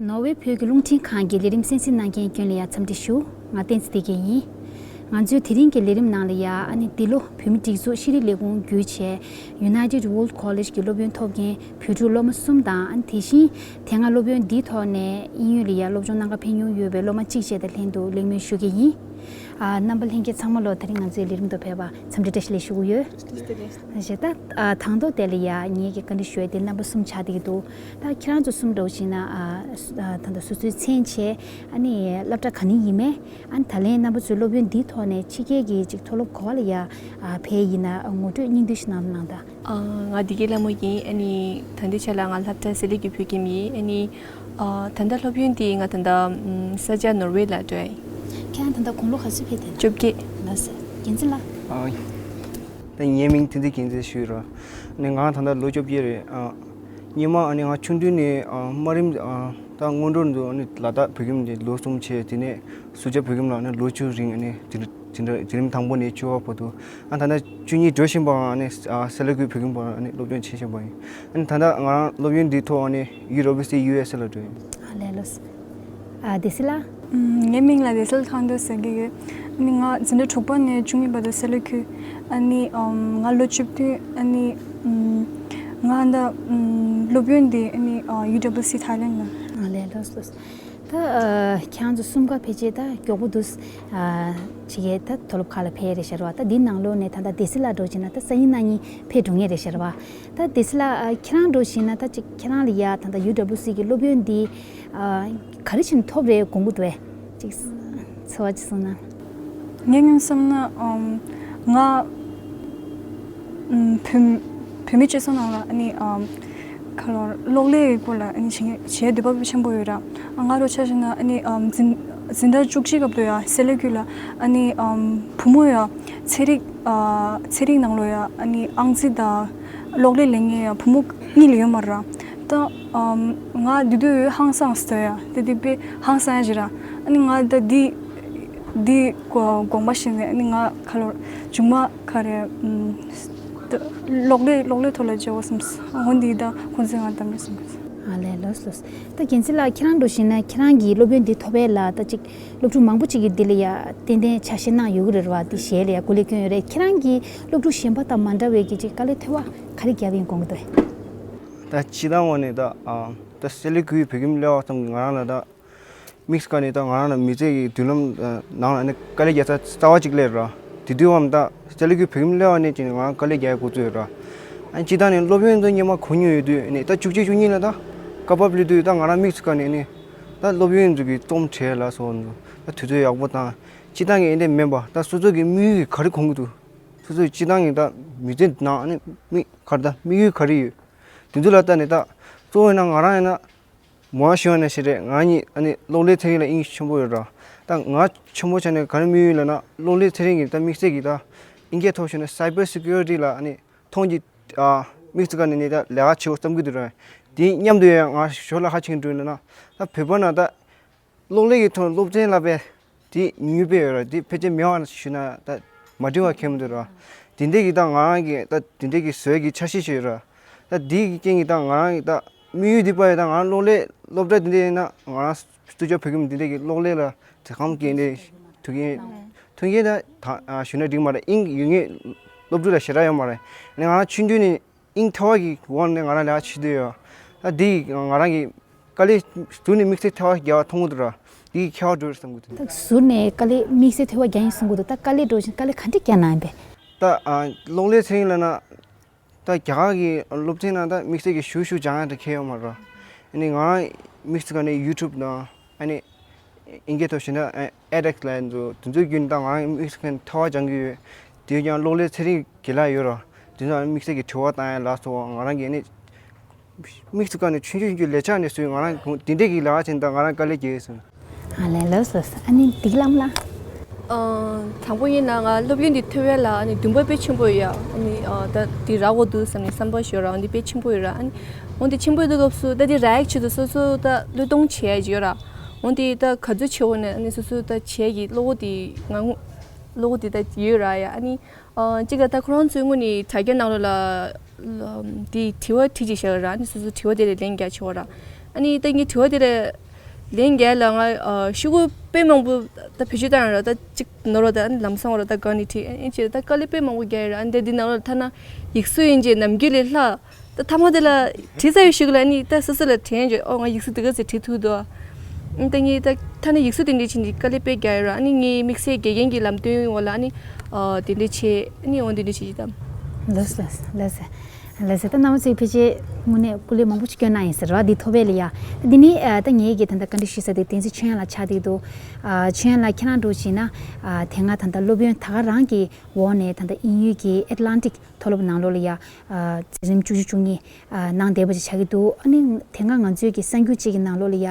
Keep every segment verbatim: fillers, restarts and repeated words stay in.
ནོར་ཝེ་བོད་ཀྱི་རླུང་འཕྲིན་ཁང་གི་ལས་རིམ་གསན་གཟིགས་གནང་མཁན་རྒན་ལགས་ཡ་འཚམས་འདྲི་ཞུ། ང་བསྟན་འཛིན་བདེ་སྐྱིད་ཡིན། ང་ཚོའི་དེ་རིང་གི་ལས་རིམ་ནང་ལ་ཡ་ཨ་ནི་འདི་ལོ་བོད་མི་སྒྲིག་འཛུགས་ཤེས་རིག་ལས་ཁུངས་བརྒྱུད་བྱས་United World College གི་སློབ་ཡོན་ཐོབ་མཁན་བོད་ཕྲུག་སློབ་མ་གསུམ་དང་། ཨ་ནི་དེ་བཞིན་དེ་སྔ་སློབ་ཡོན་འདིའི་ཐོག་ནས་དབྱིན་ཡུལ་ལ་ཡ་སློབ་སྦྱོང་གནང་ག་ཕེབས་མྱོང་ཡོད་པའི་སློབ་མ་གཅིག་བཅས་དང་ལྷན་དུ་གླེང་མོལ་ཞུ་གི་ཡིན། ཨ། རྣམ་པ་ལྷན་རྒྱས་ཚང་མ་ལོ་དེ་རིང་ང་ཚོའི་ལས་རིམ་དུ་ཕེབས་པ་འཚམས་འདྲི་བཀྲ་ཤིས་བདེ་ལེགས་ཞུ་གི་ཡོད། བཀྲ་ཤིས་བདེ་ལེགས། ཞེས་ད། ཨ། དང་ཐོག་དེ་ལ་ཡ་ངེད་ཀྱི་བཀའ་འདྲི་ཞུ་ཡ་དེ་རྣམ་པ་གསུམ་ཆགས་བསྡད་ཀྱི་འདུག་ད་ཁྱེད་རང་ཚོ་གསུམ་འདྲ་བོ་ཞིག་ན། ཨ། ད་ལྟ་སོ་སོའི་མཚན་བྱས། ཨ་ནི་སློབ་གྲྭ་ག་ནས་ཡིན་མིན། ཨ་ནི་ད་ལན་རྣམ་པ་ཚོའི་སློབ་ཡོན་འདིའི་ཐོག་ནས་ཕྱི་རྒྱལ་གྱི་ཅིག་མཐོ་སློབ་ག་པ་ལ་ཡ། ཨ། ཕེབས་ཡིན་ན་ངོ་སྤྲོད་སྙིང་བསྡུས་ཤིག་གནང་རོགས་གནང་དང་། ཨ། ང་བདེ་སྐྱིད་ལྷ་མོ་ཡིན། ཨ་ནི་ད་ལྟའི་ཆ་ལ་ང་སློབ་གྲྭ་གསེར་ལེབ་ཀྱི་བོད་ཁྱིམ་ཡིན། ཨ་ནི། ཨ། ད་ལྟ་སློབ་ཡོན་དེ་ང་ད་ལྟ་ཨམ། ས་ཆ་ནོར་ཝེ་ལ་འགྲོ་ཡ་ཡིན། ཁྱེད་རང་ད་ལྟ་དགུང་ལོ་ག་ཚོད་ཕེབས་དེ་ན། བཅོ་བརྒྱད། ལགས་སོ། རྒྱལ་མཚན་ལགས། ཨ། ད་ངའི་མིང་བསྟན་འཛིན་རྒྱལ་མཚན་ཞུ་ཡི་ར། ནི་ང་ད་ལྟ་ལོ་བཅོ་བརྒྱད་རེད། ཨ། སྔོན་མ་ཨ་ནི་ང་ཆུང་དུས་ནས། ཨ། དམའ་རིམ། ཨ། ད་སྔོན་འགྲོ་ནས་ཨ་ནི་ལ་དྭགས་བོད་ཁྱིམ་དེ་ལོ་གསུམ་བྱས། དེ་ནས་སུ་ཇཱ་བོད་ཁྱིམ་ལ་ནི་ལོ་བཅུ་རིང་། ཨ་ནི་དེ་འདྲ་དེ་འདྲ་འཛིན་རིམ་དང་པོ་ནས་བཅུ་པ་བར་དུ། ཨ། ད་ལྟ་བཅུ་གཉིས་འགྲོ་བཞིན་པའང་ནི། ཨ། གསེར་ལེབ་ཀྱི་བོད་ཁྱིམ་པར་ནི་སློབ་སྦྱོང་བྱེད་བཞིན་པ་ཡིན། ཨ་ནི་ད་ལྟ་ང་རང་སློབ་ཡོན་འདིའི་ཐོག་ནི་ཡུ་ཌབ་ལུ་སི་ཡུ་ཨེས་ཨེ་ལ་འགྲོ་ཡིན། ཨ་ལས། ལགས་སོ། ཨ། བདེ་སྲིད་ལགས། ཨམ། ངའི་མིང་ལ་བདེ་སྲིད་ཁང་དུ་ཟེར་གྱི་ཡོད། ཨ་ནི་ང་འཛིན་གྲྭ་དྲུག་པ་ནས་བཅུ་གཉིས་བར་དུ་གསེར་ལེབ་ཁུལ། ཨ་ནི། ཨམ། ང་ལོ་བཅུ་བདུན། ཨ་ནི། ཨམ། ང་ད། ཨམ། སློབ་ཡོན་འདི་ཨ་ནི། ཨ། ཡུ་ཌབ་ལུ་སི་ཐའི་ལེན་ལ། ཨ་ལས། ལགས་སོ། ད། ཨ། ཁྱེད་རང་ཚོ་གསུམ་ཀ་ཕལ་ཆེར་ད་མགྱོགས་པོ་འདུག་ཨ། ཕྱི་རྒྱལ་ད་མཐོ་སློབ་ཁག་ལ་ཕེབས་རེད་ཤག་ར་བ། ད་འདི་ནང་ལོགས་ནས་ད་ལྟ་བདེ་སྲིད་ལགས་འདྲ་བོ་བྱས་ན་ད་སང་ཉིན་གནངས་ཉིན་ཕེབས་འགྲོ་ངེས་རེད་ཤག་ར་བ། ད་བདེ་སྲིད་ལགས། ཨ། ཁྱེད་རང་འདྲ་བོ་བྱས་ན་ད་ཅིག་ཁྱེད་རང་ལ་ཡ་ད་ལྟ་ཡུ་ཌབ་ལུ་སི་གི་སློབ་ཡོན་འདི། ཨ། ག་རེ་བྱས་ནས་ཐོབ་རེད་དགོངས་ཀྱི་འདུག་གས། ཅིག་ཚོར་བ་ཅིག་གསུངས་ན། ངས་སྙམ་བསམ་ན། ཨམ། ང་། ཨམ། བོད་བོད་མི་སྤྱི་ཚོགས་ནང་ལ་ཨ་ནི། ཨམ། ག་ལོར་གློག་ཀླད་ཀྱི་སྐོར་ལ་ཨ་ནི་བྱེད་བྱེད་འདོད་པ་དཔེ་ཆེན་པོ་ཡོད་ར། ང་རང་ཆ་བཞག་ན་ཨ་ནི། ཨམ། འཛིན་འཛིན་གྲྭ་བཅུ་གཅིག་སྐབས་དུ་ཡ་གསེར་ལེབ་ཁུལ་ལ་ཨ་ནི། ཨམ། བུ་མོ་ཡ་ཚན་རིག་ཨ། ཚན་རིག་ནང་ལོགས་ཡ་ཨ་ནི་ཨང་རྩིས་དང་གློག་ཀླད་ལས་ངན་ཡ་བུ་མོ་གཉིས་ལས་ཡོད་མ་རེད་ར། ད། ཨམ། ང་འདི་དུས་ཧང་སངས་སོ་ཡ། དེ་དུས་དཔེ་ཧང་སངས་ཡ་ཞིག་ར། ཨ་ནི་ང་ད་འདི་འདི་དགོངས་པ་བཞེས་ནས་ཨ་ནི་ང་ག་ལོར་མཇུག་མ་ག་རེ། ཨམ། ད་གློག་ཀླད་གློག་ཀླད་ཐོག་ལ་བྱེད་དགོས་བསམས། འོ་འདི་ད་ཁོང་ཚོས་ང་གདམ་རེད་བསམ་གི། ཨ་ལས། ལགས་སོ། ད་རྒྱལ་མཚན་ལགས། ཁྱེད་རང་འདྲ་བོ་བྱས་ན་ཁྱེད་རང་གིས་སློབ་ཡོན་འདི་ཐོབ་པ་ལ་ད་ཅིག་སློབ་ཕྲུག་མང་པོ་ཅིག་གིས་འདི་ལ་ཡ་ཏན་ཏན་ཆ་ཤས་གནང་ཡོད་ཀྱི་རེད་བ། འདི་གཞས་ལ་ཡ་གོ་ལེན་སྐྱོན་ཡོད་རེད། ཁྱེད་རང་གིས་སློབ་ཕྲུག་གཞན་པ་དང་མ་འདྲ་བའི་གི་ཅིག་དཀའ་ལས་ཐོབ་པ་ག་རེ་བརྒྱབ་ཡིན་དགོངས་ཀྱི་འདུག་ད་སྤྱིར་བཏང་ངོས་ནས་ད། ཨ། ད་གསེར་ལེབ་ཁུལ་བོད་ཁྱིམ་སླེབས་པ་ཙམ་གྱིས་ང་རང་ལ་ད་དམིགས་སུ་བཀར་ནས་ད་ང་རང་ལ་མི་ཚེ་གི་མདུན་ལམ་ནང་ལ་ནི་དཀའ་ལས་རྒྱག་ས་རྩ་བ་གཅིག་སླེབས་ར། དེ་དུས་བམ་ད་གསེར་ལེབ་ཁུལ་བོད་ཁྱིམ་སླེབས་པ་ནས་ཅིག་ནས་ང་རང་དཀའ་ལས་རྒྱག་ཡ་འགོ་བཙུགས་ཡོད་ར། ཨ་ནི་སྤྱིར་བཏང་ནས་སློབ་ཡོན་དུ་སྔོན་མ་གོ་མྱོང་ཡོད་དུས་ནས་ད་བཅུ་གཅིག་བཅུ་གཉིས་ལ་ད་སྐབས་བབ་སླེབས་དུས་ད་ང་རང་དམིགས་སུ་བཀར་ནས་ནི་ད་སློབ་ཡོན་ཚོ་གི་རྩོམ་བྲིས་ལ་སོགས་ད་དུས་ཚོད་ཡག་པོ་དང་སྤྱིར་བཏང་གི་ཨེ་འདྲ་མིན་པ། ད་སོ་སོ་གི་དམིགས་ཡུལ་ག་རེ་གོ་གི་འདུག་སོ་སོའི་སྤྱིར་བཏང་གི་ད་མི་ཚེ་ནང་ནི་མི་ག་རེ་ད་དམིགས་ཡུལ་ག་རེ་ཡོད། དེ་ཚོ་ལ་ལྟ་ནས་ད་གཙོ་བོ་ཡིན་ན་ང་རང་ཡིན་ན་མོ་ཡང་ཞུ་བ་ནང་བཞིན་རེད། ང་གཉིས་ཨ་ནི་གློག་ཀླད་ཚན་རིག་ལ་དབྱིངས་ཆེན་པོ་ཡོད་ར། ད་ང་ཆེན་པོ་ཆགས་ནས་ག་རེ་དམིགས་ཡུལ་ལབ་ན་གློག་ཀླད་ཚན་རིག་གི་ད་དམིགས་བསལ་གྱི་ད་ཨིན་སྐད་ཐོག་ཞུས་ན་cyber security ལ་ཨ་ནི་ཐོག་གི་ཨ་དམིགས་སུ་བཀར་ནས་ནི་ད་ལས་ཀ་བྱེད་དགོས་བསམ་གྱི་འདུག་ར། དེ་མཉམ་དུ་ཡང་ང་ཞོར་ལ་ཧ་ཅང་འགྲོ་ཡིན་ལབ་ན་ད་བོད་པ་ན་ད་གློག་ཀླད་ཀྱི་ཐོག་སློབ་ཚན་བསླབ་པའི་དེ་ནུས་པ་ཡོད་ར། དེ་ཕལ་ཆེར་མེད་པ་ཞུས་ན་ད་མ་འགྲིག་པ་ཁེལ་མི་འདུག་ར། དེ་འདྲ་གི་ད་ང་རང་གི་ད་དེ་འདྲ་གི་བཟོས་ཀྱི་འཆར་གཞི་ཞིག་ཡོད་ར། ད་དེ་གི་རྐྱེན་གྱིས་ད་ང་རང་གི་ད་དམིགས་ཡུལ་འདི་པ་ཡོད། ད་ང་རང་གློག་ཀླད་སློབ་གྲྭ་འདི་འདྲ་ཡིན་ན་ང་རང་སུ་ཇཱ་བོད་ཁྱིམ་འདི་འདྲ་གི་གློག་ཀླད་ལ་དེ་གམ་སྐྱེས་འདྲ་ཐུག་གི་ཐུག་གི་ད་ད་ཞུས་ན་འགྲིག་མ་རེད། དབྱིངས་ཡོད་ངེས་སློབ་ཕྲུག་ལ་ཞེ་དྲག་ཡོད་མ་རེད། ང་རང་ཆུང་དུས་ནས་དབྱིངས་ཐོ་བ་གི་དབང་ནས་ང་རང་ལས་ཀ་བྱེད་འདོད་ཡོད། ད་འདི་ང་རང་གི་དཀའ་ལས་ཟུར་ནས་དམིགས་བསལ་ཐོ་བ་རྒྱག་པ་མཐོང་གི་འདུག་ར། འདི་གི་ཁྱད་པར་འགྲོ་རེད་བསམ་གི་འདུག་ད་ཟུར་ནས་དཀའ་ལས་དམིགས་བསལ་ཐོ་བ་རྒྱག་ཡིན་གསུང་གི་འདུག་ད་དཀའ་ལས་འགྲོ་བཞིན་དཀའ་ལས་ག་འདྲ་རྒྱག་གནང་ཡིན་པས། ད་ཨ་གློག་ཀླད་ཚན་རིག་ལབ་ན་ད་རྒྱ་གར་གི་སློབ་ཚན་ནང་ད་དམིགས་བསལ་གྱི་ཞུ་ཞུ་སྦྱང་ཡ་ད་ཁེལ་ཡོད་མ་རེད། ཨ་ནི་ང་རང་དམིགས་བསལ་ག་ནས་ཡུ་ཊུབ་དང་ཨ་ནི་ཨིན་སྐད་ཐོག་ཞུས་ན་ཨེ་ཨེ་ཌེག་སི་ལབ་ཡ་འདུག་དེ་ཚོའི་བརྒྱུད་ནས་ད་ང་རང་དམིགས་བསལ་གྱི་ཐོ་བ་སྦྱང་གི་ཡོད། དེ་ཡང་གློག་ཀླད་ཚན་རིག་དགེ་ལགས་ཡོད་ར། དེ་ཚོ་དམིགས་བསལ་གྱི་དྲི་བ་བཏང་ཡ་ལ་སོགས་ང་རང་གིས་ནི་དམིགས་སུ་བཀར་ནས་ཆུང་ཆུང་ཆུང་ཆུང་ལས་འཆར་ནས་བཟོས། ང་རང་གོང་དེ་འདྲས་ཀྱི་ལས་ཀ་བྱས་ནས་ད་ང་རང་དཀའ་ལས་རྒྱག་ཡོད་སོང་། ཨ་ལས། ལགས་སོ། ཨ་ནི་འདི་ལམ་ལ། ཨ། དང་པོ་ཡིན་ན་ང་སློབ་ཡོན་འདི་ཐོབ་ཡ་ལ་ཨ་ནི་འདུན་པ་དཔེ་ཆེན་པོ་ཡོད། ཨ་ནི་ཨ་ད་འདི་རག་དགོས་འདུག་བསམ་ནས་བསམ་པ་ཞིག་ཡོད་ར། འོ་འདི་དཔེ་ཆེན་པོ་ཡོད་ར། ཨ་ནི་འོ་འདི་ཆེན་པོ་ཡོད་དུས་སྐབས་སུ་ད་འདི་རག་ཡག་ཆེད་དུ་སོ་སོ་ད་བློས་གཏོང་བྱེད་ཡ་ཅིག་ཡོད་ར། འོ་འདི་ད་ག་ཚོད་བྱེད་དགོས་ནས་ཨ་ནི་སོ་སོ་ད་བྱེད་ཀྱི་བློ་ཁོག་འདི་ང་ངོ་བློ་ཁོག་འདི་ད་ཡོད་ར་ཡ། ཨ་ནི། ཨ། གཅིག་ལ་ད་ཁོ་རང་ཚོའི་ངོས་ནས་དྲ་རྒྱ་ནང་ལོགས་ལ་ལ་དེ་དྲི་བ་དྲིས་ཅིག་བཞག་ར། ཨ་ནི་སོ་སོ་དྲི་བ་དེ་ལ་ལན་རྒྱག་ཆོག་ར། ཨ་ནི་ད་ངས་དྲི་བ་དེ་ལ་ ལན་རྒྱག་ལ་ང་ཨ་ཤོག་གུ་དཔེ་མང་པོ་ད་བེད་སྤྱོད་བཏང་ར། ད་གཅིག་ནོར་བ་ད་ཨ་ནི་ལམ་སང་བ་ར། ད་ག་ནི་ཁྲིད་ཨ་ནི་ཅེ་ད་དཀའ་ལས་དཔེ་མང་པོ་རྒྱག་ཡ་ར། ཨ་ནི་དེ་འདི་ནང་ལ་ཐ་ན་ཡིག་གཟུགས་ཡིན་ཅེ་ནམ་རྒྱུན་ལས་ལྷག་ད་ཐ་མ་དེ་ལ་བྲིས་ཚར་བའི་ཤུགས་ལ་ཨ་ནི་ད་སོ་སོ་ལ་དྲན་བྱས། ཨོ་ང་ཡིག་གཟུགས་དེ་ག་ཚོད་བྲིས་ཐུབ་འདུག་ཨ་ནི་ད་ངས་ད་ཐ་ན་ཡིག་གཟུགས་དེ་འདྲ་བྱས་ནས་དཀའ་ལས་དཔེ་རྒྱག་ཡ་ར། ཨ་ནི་ངའི་དམིགས་བསལ་དགེ་རྒན་གྱི་ལམ་སྟོན་འོག་ལ་ཨ་ནི་ཨ་དེ་འདྲ་བྱས། ཨ་ནི་འོ་དེ་འདྲ་བྱས་ཀྱི་ད། ལགས་སོ་ལགས་སོ་ལགས་སོ། ལགས་སོ། ད་རྣམ་པ་ཚོས་ཕལ་ཆེར་དངོས་གནས་སྐུ་ལས་མང་པོ་ཅིག་བསྐྱོན་གནང་ཡིན་ཟེར་བ་འདི་ཐོབ་པ་ལ་ཡ། འདི་ནི་ཨ་ད་ངེད་ཀྱི་ད་ལྟ་བཀའ་འདྲི་ཞུ་ས་དེ་བསྟན་འཛིན་ཆོས་དབྱངས་ལགས་ཆགས་བསྡད་འདུག་ཨ་ཆོས་དབྱངས་ལགས་ཁྱེད་རང་འདྲ་བྱས་ན་ཨ་དེ་སྔ་ད་ལྟ་སློབ་ཡོན་ད་ག་རང་གི་འོག་ནས་ད་ལྟ་དབྱིན་ཡུལ་གྱི་ཨེཊ་ལན་ཊིག་མཐོ་སློབ་ནང་ལོགས་ལ་ཡ་ཨ་འཛིན་རིམ་བཅུ་བཅུ་གཉིས་ཨ་གནང་བསྡད་པ་ཅིག་ཆགས་ཀྱི་འདུག་ཨ་ནི་དེ་སྔ་ང་ཚོའི་གི་གསར་འགྱུར་ཅིག་གི་ནང་ལོགས་ལ་ཡ་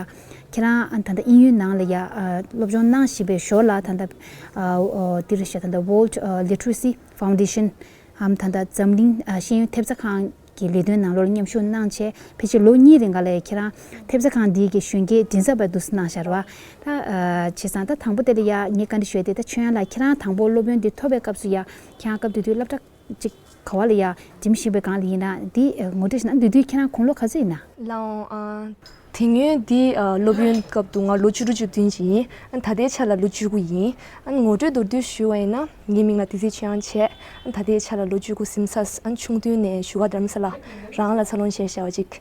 ཁྱེད་རང་ཨ་ད་ལྟ་དབྱིན་ཡུལ་ནང་ལ་ཡ་ཨ་སློབ་སྦྱོང་གནང་བཞིན་པའི་ཞོར་ལ་ད་ལྟ་ཨ་ཨོ་འདི་རེད་ཤག་ད་ལྟ་World Literacy Foundation ཨམ་ད་ལྟ་འཛམ་གླིང་ཨ་ཤེས་ཡོན་ཐེབས་རྩ་ཁང་གི་ལས་དོན་ནང་ལོགས་ལ་མཉམ་ཞུགས་གནང་བྱས། ཕལ་ཆེར་ལོ་གཉིས་རིང་ག་ལ་ཁྱེད་རང་ཐེབས་རྩ་ཁང་འདིའི་གི་གཞོན་སྐྱེས་མགྲིན་ཚབ་པ་འདུག་སེ་གནང་བཞག་རེད་བ། ད་ཨ་བྱས་ཙང་ད་དང་པོ་དེ་ལ་ཡ་ངས་བཀའ་འདྲི་ཞུ་ཡ་དེ། ད་ཆོས་དབྱངས་ལགས་ཁྱེད་རང་དང་པོ་སློབ་ཡོན་འདི་ཐོབ་པའི་སྐབས་སུ་ཡ་ཁྱེད་རང་སྐབས་དེ་དུས་སློབ་གྲྭ་ཅིག་ག་བ་ལ་ཡ་འགྲིམ་བཞིན་པའི་སྒང་ལ་ཡིན་ན་འདི་ཨ་ངོ་སྤྲོད་ཞུ་ན། འདི་དུས་ཁྱེད་རང་དགུང་ལོ་ག་ཚོད་ཡིན་ན། ལགས་འོང་། ཨ་དེ་སྔོན་འདི་ཨ་སློབ་ཡོན་སྐབས་དུ་ང་ལོ་བཅུ་དྲུག་བཅུ་བདུན་ཅིག་ཡིན། ཨ་ད་ལྟའི་ཆ་ལ་ལོ་བཅུ་དགུ་ཡིན། ཨ་ངོ་སྤྲོད་མདོར་བསྡུས་ཞུ་བ་ཡིན་ན། ངའི་མིང་ལ་བསྟན་འཛིན་ཆོས་དབྱངས་བྱས། ཨ་ད་ལྟའི་ཆ་ལ་ལོ་བཅུ་དགུ་ཟིན་ཚར། ཨ་ཆུང་དུས་ནས་བཞུགས་སྒར་རྡ་རམ་ས་ལ་རང་ལ་འཚར་ལོངས་བྱས་བཞག་པ་ཅིག་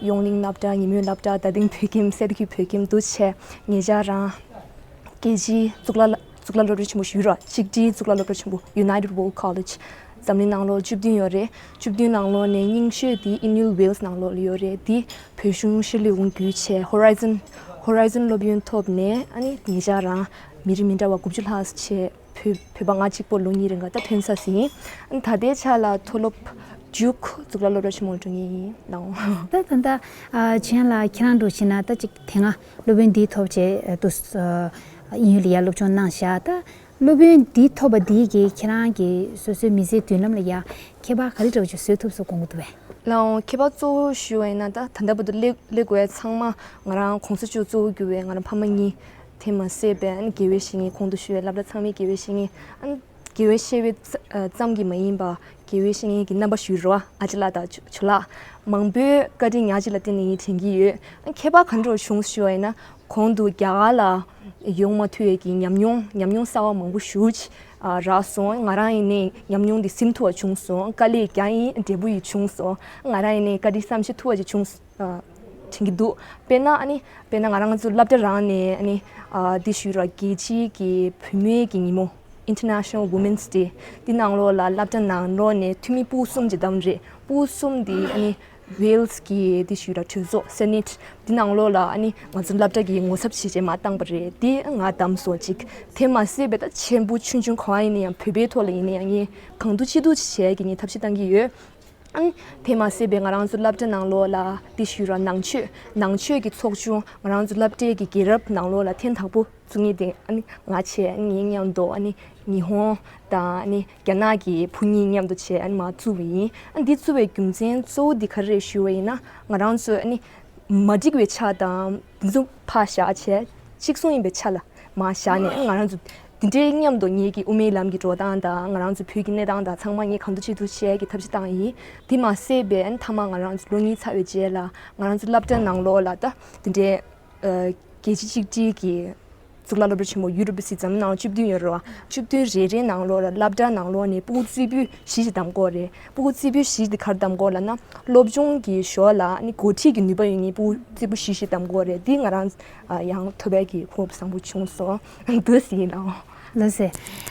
ཡོངས་གླིང་སློབ་གྲྭ། ཉིན་མོའི་སློབ་གྲྭ། རྡ་སྟེང་བོད་ཁྱིམ། སེར་ཁུལ་བོད་ཁྱིམ་འདུག་བྱས། ངེད་ཅག་རང་རྒྱལ་སྤྱིའི་གཙུག་ལག་གཙུག་ལག་སློབ་གྲྭ་ཆེན་པོ་ཞིག་ཡོད་རེད། ཆིག་སྒྲིལ་གཙུག་ལག་སློབ་གྲྭ་ཆེན་པོ། United World College། འཛམ་གླིང་ནང་ལོགས་བཅུ་བདུན་ཡོད་རེད། བཅུ་བདུན་ནང་ལོགས་ནས་རྙིང་ཤོས་དེ་དབྱིན་ཡུལ་ཝེལ་སི་ནང་ལོགས་ལ་ཡོད་རེད། དེ་བོད་གཞུང་ཤར་ལུས་འོང་བརྒྱུད་བྱས། Horizon Horizon སློབ་ཡོན་ཐོབ་ནས་ཨ་ནི་ངེད་ཅག་རང་མི་རིགས་མི་འདྲ་བ་དགུ་བཅུ་ལྷག་བྱས། བོད་བོད་པ་ང་གཅིག་པོ་ལོ་གཉིས་རིང་ག་ད་ཐོན་ས་ཟིན། ཨ་ནི་ད་ལྟའི་ཆ་ལ་མཐོ་སློབ་ཌིའུག་གཙུག་ལག་སློབ་གྲྭ་ཆེན་མོ་འགྲོ་མཁན་ཡིན། ལགས་འོང་། ད་ད་ལྟ་ཨ་ཆོས་དབྱངས་ལགས་ཁྱེད་རང་འདྲ་བྱས་ན་ད་ཅིག་དེ་སྔ་སློབ་ཡོན་འདི་ཐོབ་བྱས་ཨ་དུ་ཨ་དབྱིན་ཡུལ་ལ་ཡ་སློབ་སྦྱོང་གནང་བཞག་ད་སློབ་ཡོན་འདི་ཐོབ་པ་འདི་གིས་ཁྱེད་རང་གི་སོ་སོའི་མི་ཚེའི་མདུན་ལམ་ལ་ཡ་ཁྱད་པར་ག་རེ་འདྲ་བོ་ཅིག་བཟོ་ཐུབ་སོང་དགོངས་ཀྱི་འདུག་པས། ལགས་འོང་། ཁྱད་པར་གཙོ་བོ་ཞུ་བ་ཡིན་ན། ད་ད་ལྟ་བར་དུ་སླེབས་སླེབས་དགོས་ཡ་ཚང་མ་ང་རང་གོང་ས་མཆོག་གཙོ་བོ་གྱུར་བའི་ང་རང་ཕ་མ་གཉིས། དེ་མ་ཟད་པའི་ཨ་ནི་དགེ་བའི་བཤེས་གཉེན། གོང་དུ་ཞུས་པའི་སློབ་གྲྭ་ཚང་མའི་དགེ་བའི་བཤེས་གཉེན། ཨ་ནི་དགེ་བའི་བཤེས་པའི་ཙ་ཨ་ཙམ་གྱིས་མ་ཡིན་པ། དགེ་བའི་བཤེས་གཉེན་གྱི་རྣམ་པ་ཞུ་རོགས། ཨ་ཅེ་ལགས་དང་ཇོ་ཇོ་ལགས། མང་པོའི་བཀའ་དྲིན་ཉག་གཅིག་ལ་བརྟེན་ནས་ངས་དྲན་གྱི་ཡོད། ཨ་ནི་ཁྱད་པར་ག་འདྲ་བྱུང་ཞུ་བ་ཡིན་ན། གོང་དུ་རྒྱ་གར་ལ་ཡོང་མ་ཐུབ་ཡས་ཀྱི་ཉམས་མྱོང་ཉམས་མྱོང་གསར་བ་མང་པོ་ཞེ་ཅིག་ཨ་རག་སོང་། ང་རང་ཡིན་ནའི་ཉམས་མྱོང་འདི་ཟིན་ཐུབ་པ་བྱུང་སོང་། དཀའ་ལས་རྒྱག་ཡིན་འབྲས་བུ་ཡིས་བྱུང་སོང་། ང་རང་ཡིན་ནའི་བཀའ་དྲིན་བསམ་ཤེས་ཐུབ་པ་ཅིག་བྱུང་ཨ་དྲན་གྱི་འདུག་དཔེར་ན་ཨ་ནི་དཔེར་ན་ང་རང་ཚོ་སློབ་གྲྭ་རང་ནས་ཨ་ནི་ཨ་འདི་ཞུས་ར། རྒྱལ་སྤྱིའི་གི་བུད་མེད་ཀྱི་ཉིན་མོ། International Women's Day། འདི་ནང་ལོགས་ལ་སློབ་གྲྭ་ནང་ལོགས་ནས་འཐུས་མི་ཕྲུ་གུ་གསུམ་ཅིག་བདམས་རེད། ཕྲུ་གུ་གསུམ་འདི་ཨ་ནི་ཝེལ་སི་གི་འདི་ཞུས་ར་གྲོས་ཚོགས་སེ་ནེ་ཊི་འདི་ནང་ལོགས་ལ་ཨ་ནི་ང་ཚོ་སློབ་གྲྭ་གི་ངོ་ཚབ་བྱས་བྱས་མར་བཏང་པ་རེད། འདི་ང་བདམས་སོང་ཅིག་དེ་མ་ཟད་པའི་ད་ཆེན་པོ་ཆུང་ཆུང་ག་བ་ཡིན་ན་ཡང་བོད་པའི་ཐོག་ལ་ཡིན་ན་ཡང་ངས་གང་ཐུབ་ཅི་ཐུབ་ཅིག་བྱས་ཀྱི་ངས་ཐབས་ཤེས་བཏང་གི་ཡོད། ཨ་ནི་དེ་མ་ཟད་པའི་ང་རང་ཚོ་སློབ་གྲྭ་ནང་ལོགས་ལ་འདི་ཞུས་ར་ནང་ཆོས་ནང་ཆོས་ཀྱི་ཚོགས་ཆུང་ང་རང་ཚོ་སློབ་གྲྭའི་གི་རྒྱལ་རབས་ནང་ལོགས་ལ་ཐེངས་དང་པོ་བཙུགས་མཁན་དེ་ཨ་ནི་ང་བྱས། ཨ་ནི་ངའི་མཉམ་དུ་ཨ་ནི་ཉི་ཧོང་དང་ཨ་ནི་རྒྱ་ནག་གི་བུ་གཉིས་མཉམ་དུ་བྱས་ཨ་ནི་མར་བཙུགས་པ་ཡིན། ཨ་ནི་འདི་བཙུགས་པའི་རྒྱུ་མཚན་གཙོ་བོ་འདི་ག་རེ་རེད་ཞུ་བ་ཡིན་ན། ང་རང་ཚོས་ཨ་ནི་མ་འགྲིག་པའི་ཆ་དང་འདི་ཚོ་ཕར་བཞག་བྱས། གཅིག་མཚུངས་ཡིན་པའི་ཆ་ལ་མར་བཞག་ནས། ཨ་ནི་ང་རང་ཚོ་འདི་འདྲའི་མཉམ་དུ་ངེད་ཀྱི་དབུ་མའི་ལམ་གྱི་འགྲོ་སྟངས་དང་ང་རང་ཚོ་བོད་ཀྱི་གནས་སྟངས་དང་ཚང་མ་ངས་གང་ཐུབ་ཅི་ཐུབ་བྱས་ཀྱི་ཐབས་ཤེས་བཏང་ཡིན། དེ་མ་ཟད་པའི་ཨ་ནི་མཐའ་མ་ང་རང་ཚོ་ལོ་གཉིས་ཚར་བའི་རྗེས་ལ་ང་རང་ཚོ་སློབ་གྲྭ་ནང་ལོགས་ལ་ད་འདི་འདྲའི་ཨ་རྒྱལ་སྤྱི་གཅིག་སྒྲིལ་གྱི་གཙུག་ལག་སློབ་གྲྭ་ཆེན་མོ། ཡུ་ཊི་བི་སི་འཛམ་གླིང་ནང་བཅུ་བདུན་ཡོད་རེད་བ། བཅུ་བདུན་རེ་རེའི་ནང་ལོགས་ལ་སློབ་གྲྭ་ནང་ལོགས་ནས་ཕྲུ་གུ་རྩེ་ཕུད་བཞི་ཞིག་བདམས་དགོས་རེད། ཕྲུ་གུ་རྩེ་ཕུད་བཞི་དེ་ག་རེ་བདམས་དགོས་ལབ་ན། སློབ་སྦྱོང་གི་ཞོར་ལ་ཨ་ནི་འགོ་ཁྲིད་ཀྱི་ནུས་པ་ཡོད་མཁན་ཕྲུ་གུ་རྩེ་ཕུད་བཞི་ཞིག་བདམས་དགོས་རེད། འདི་ང་རང་ཨ་ཡང་ཐོབ་པའི་གི་གོ་སྐབས་བཟང་པོ་བྱུང་སོང་། འདི་ཟིན་ལགས། ལགས་སེ།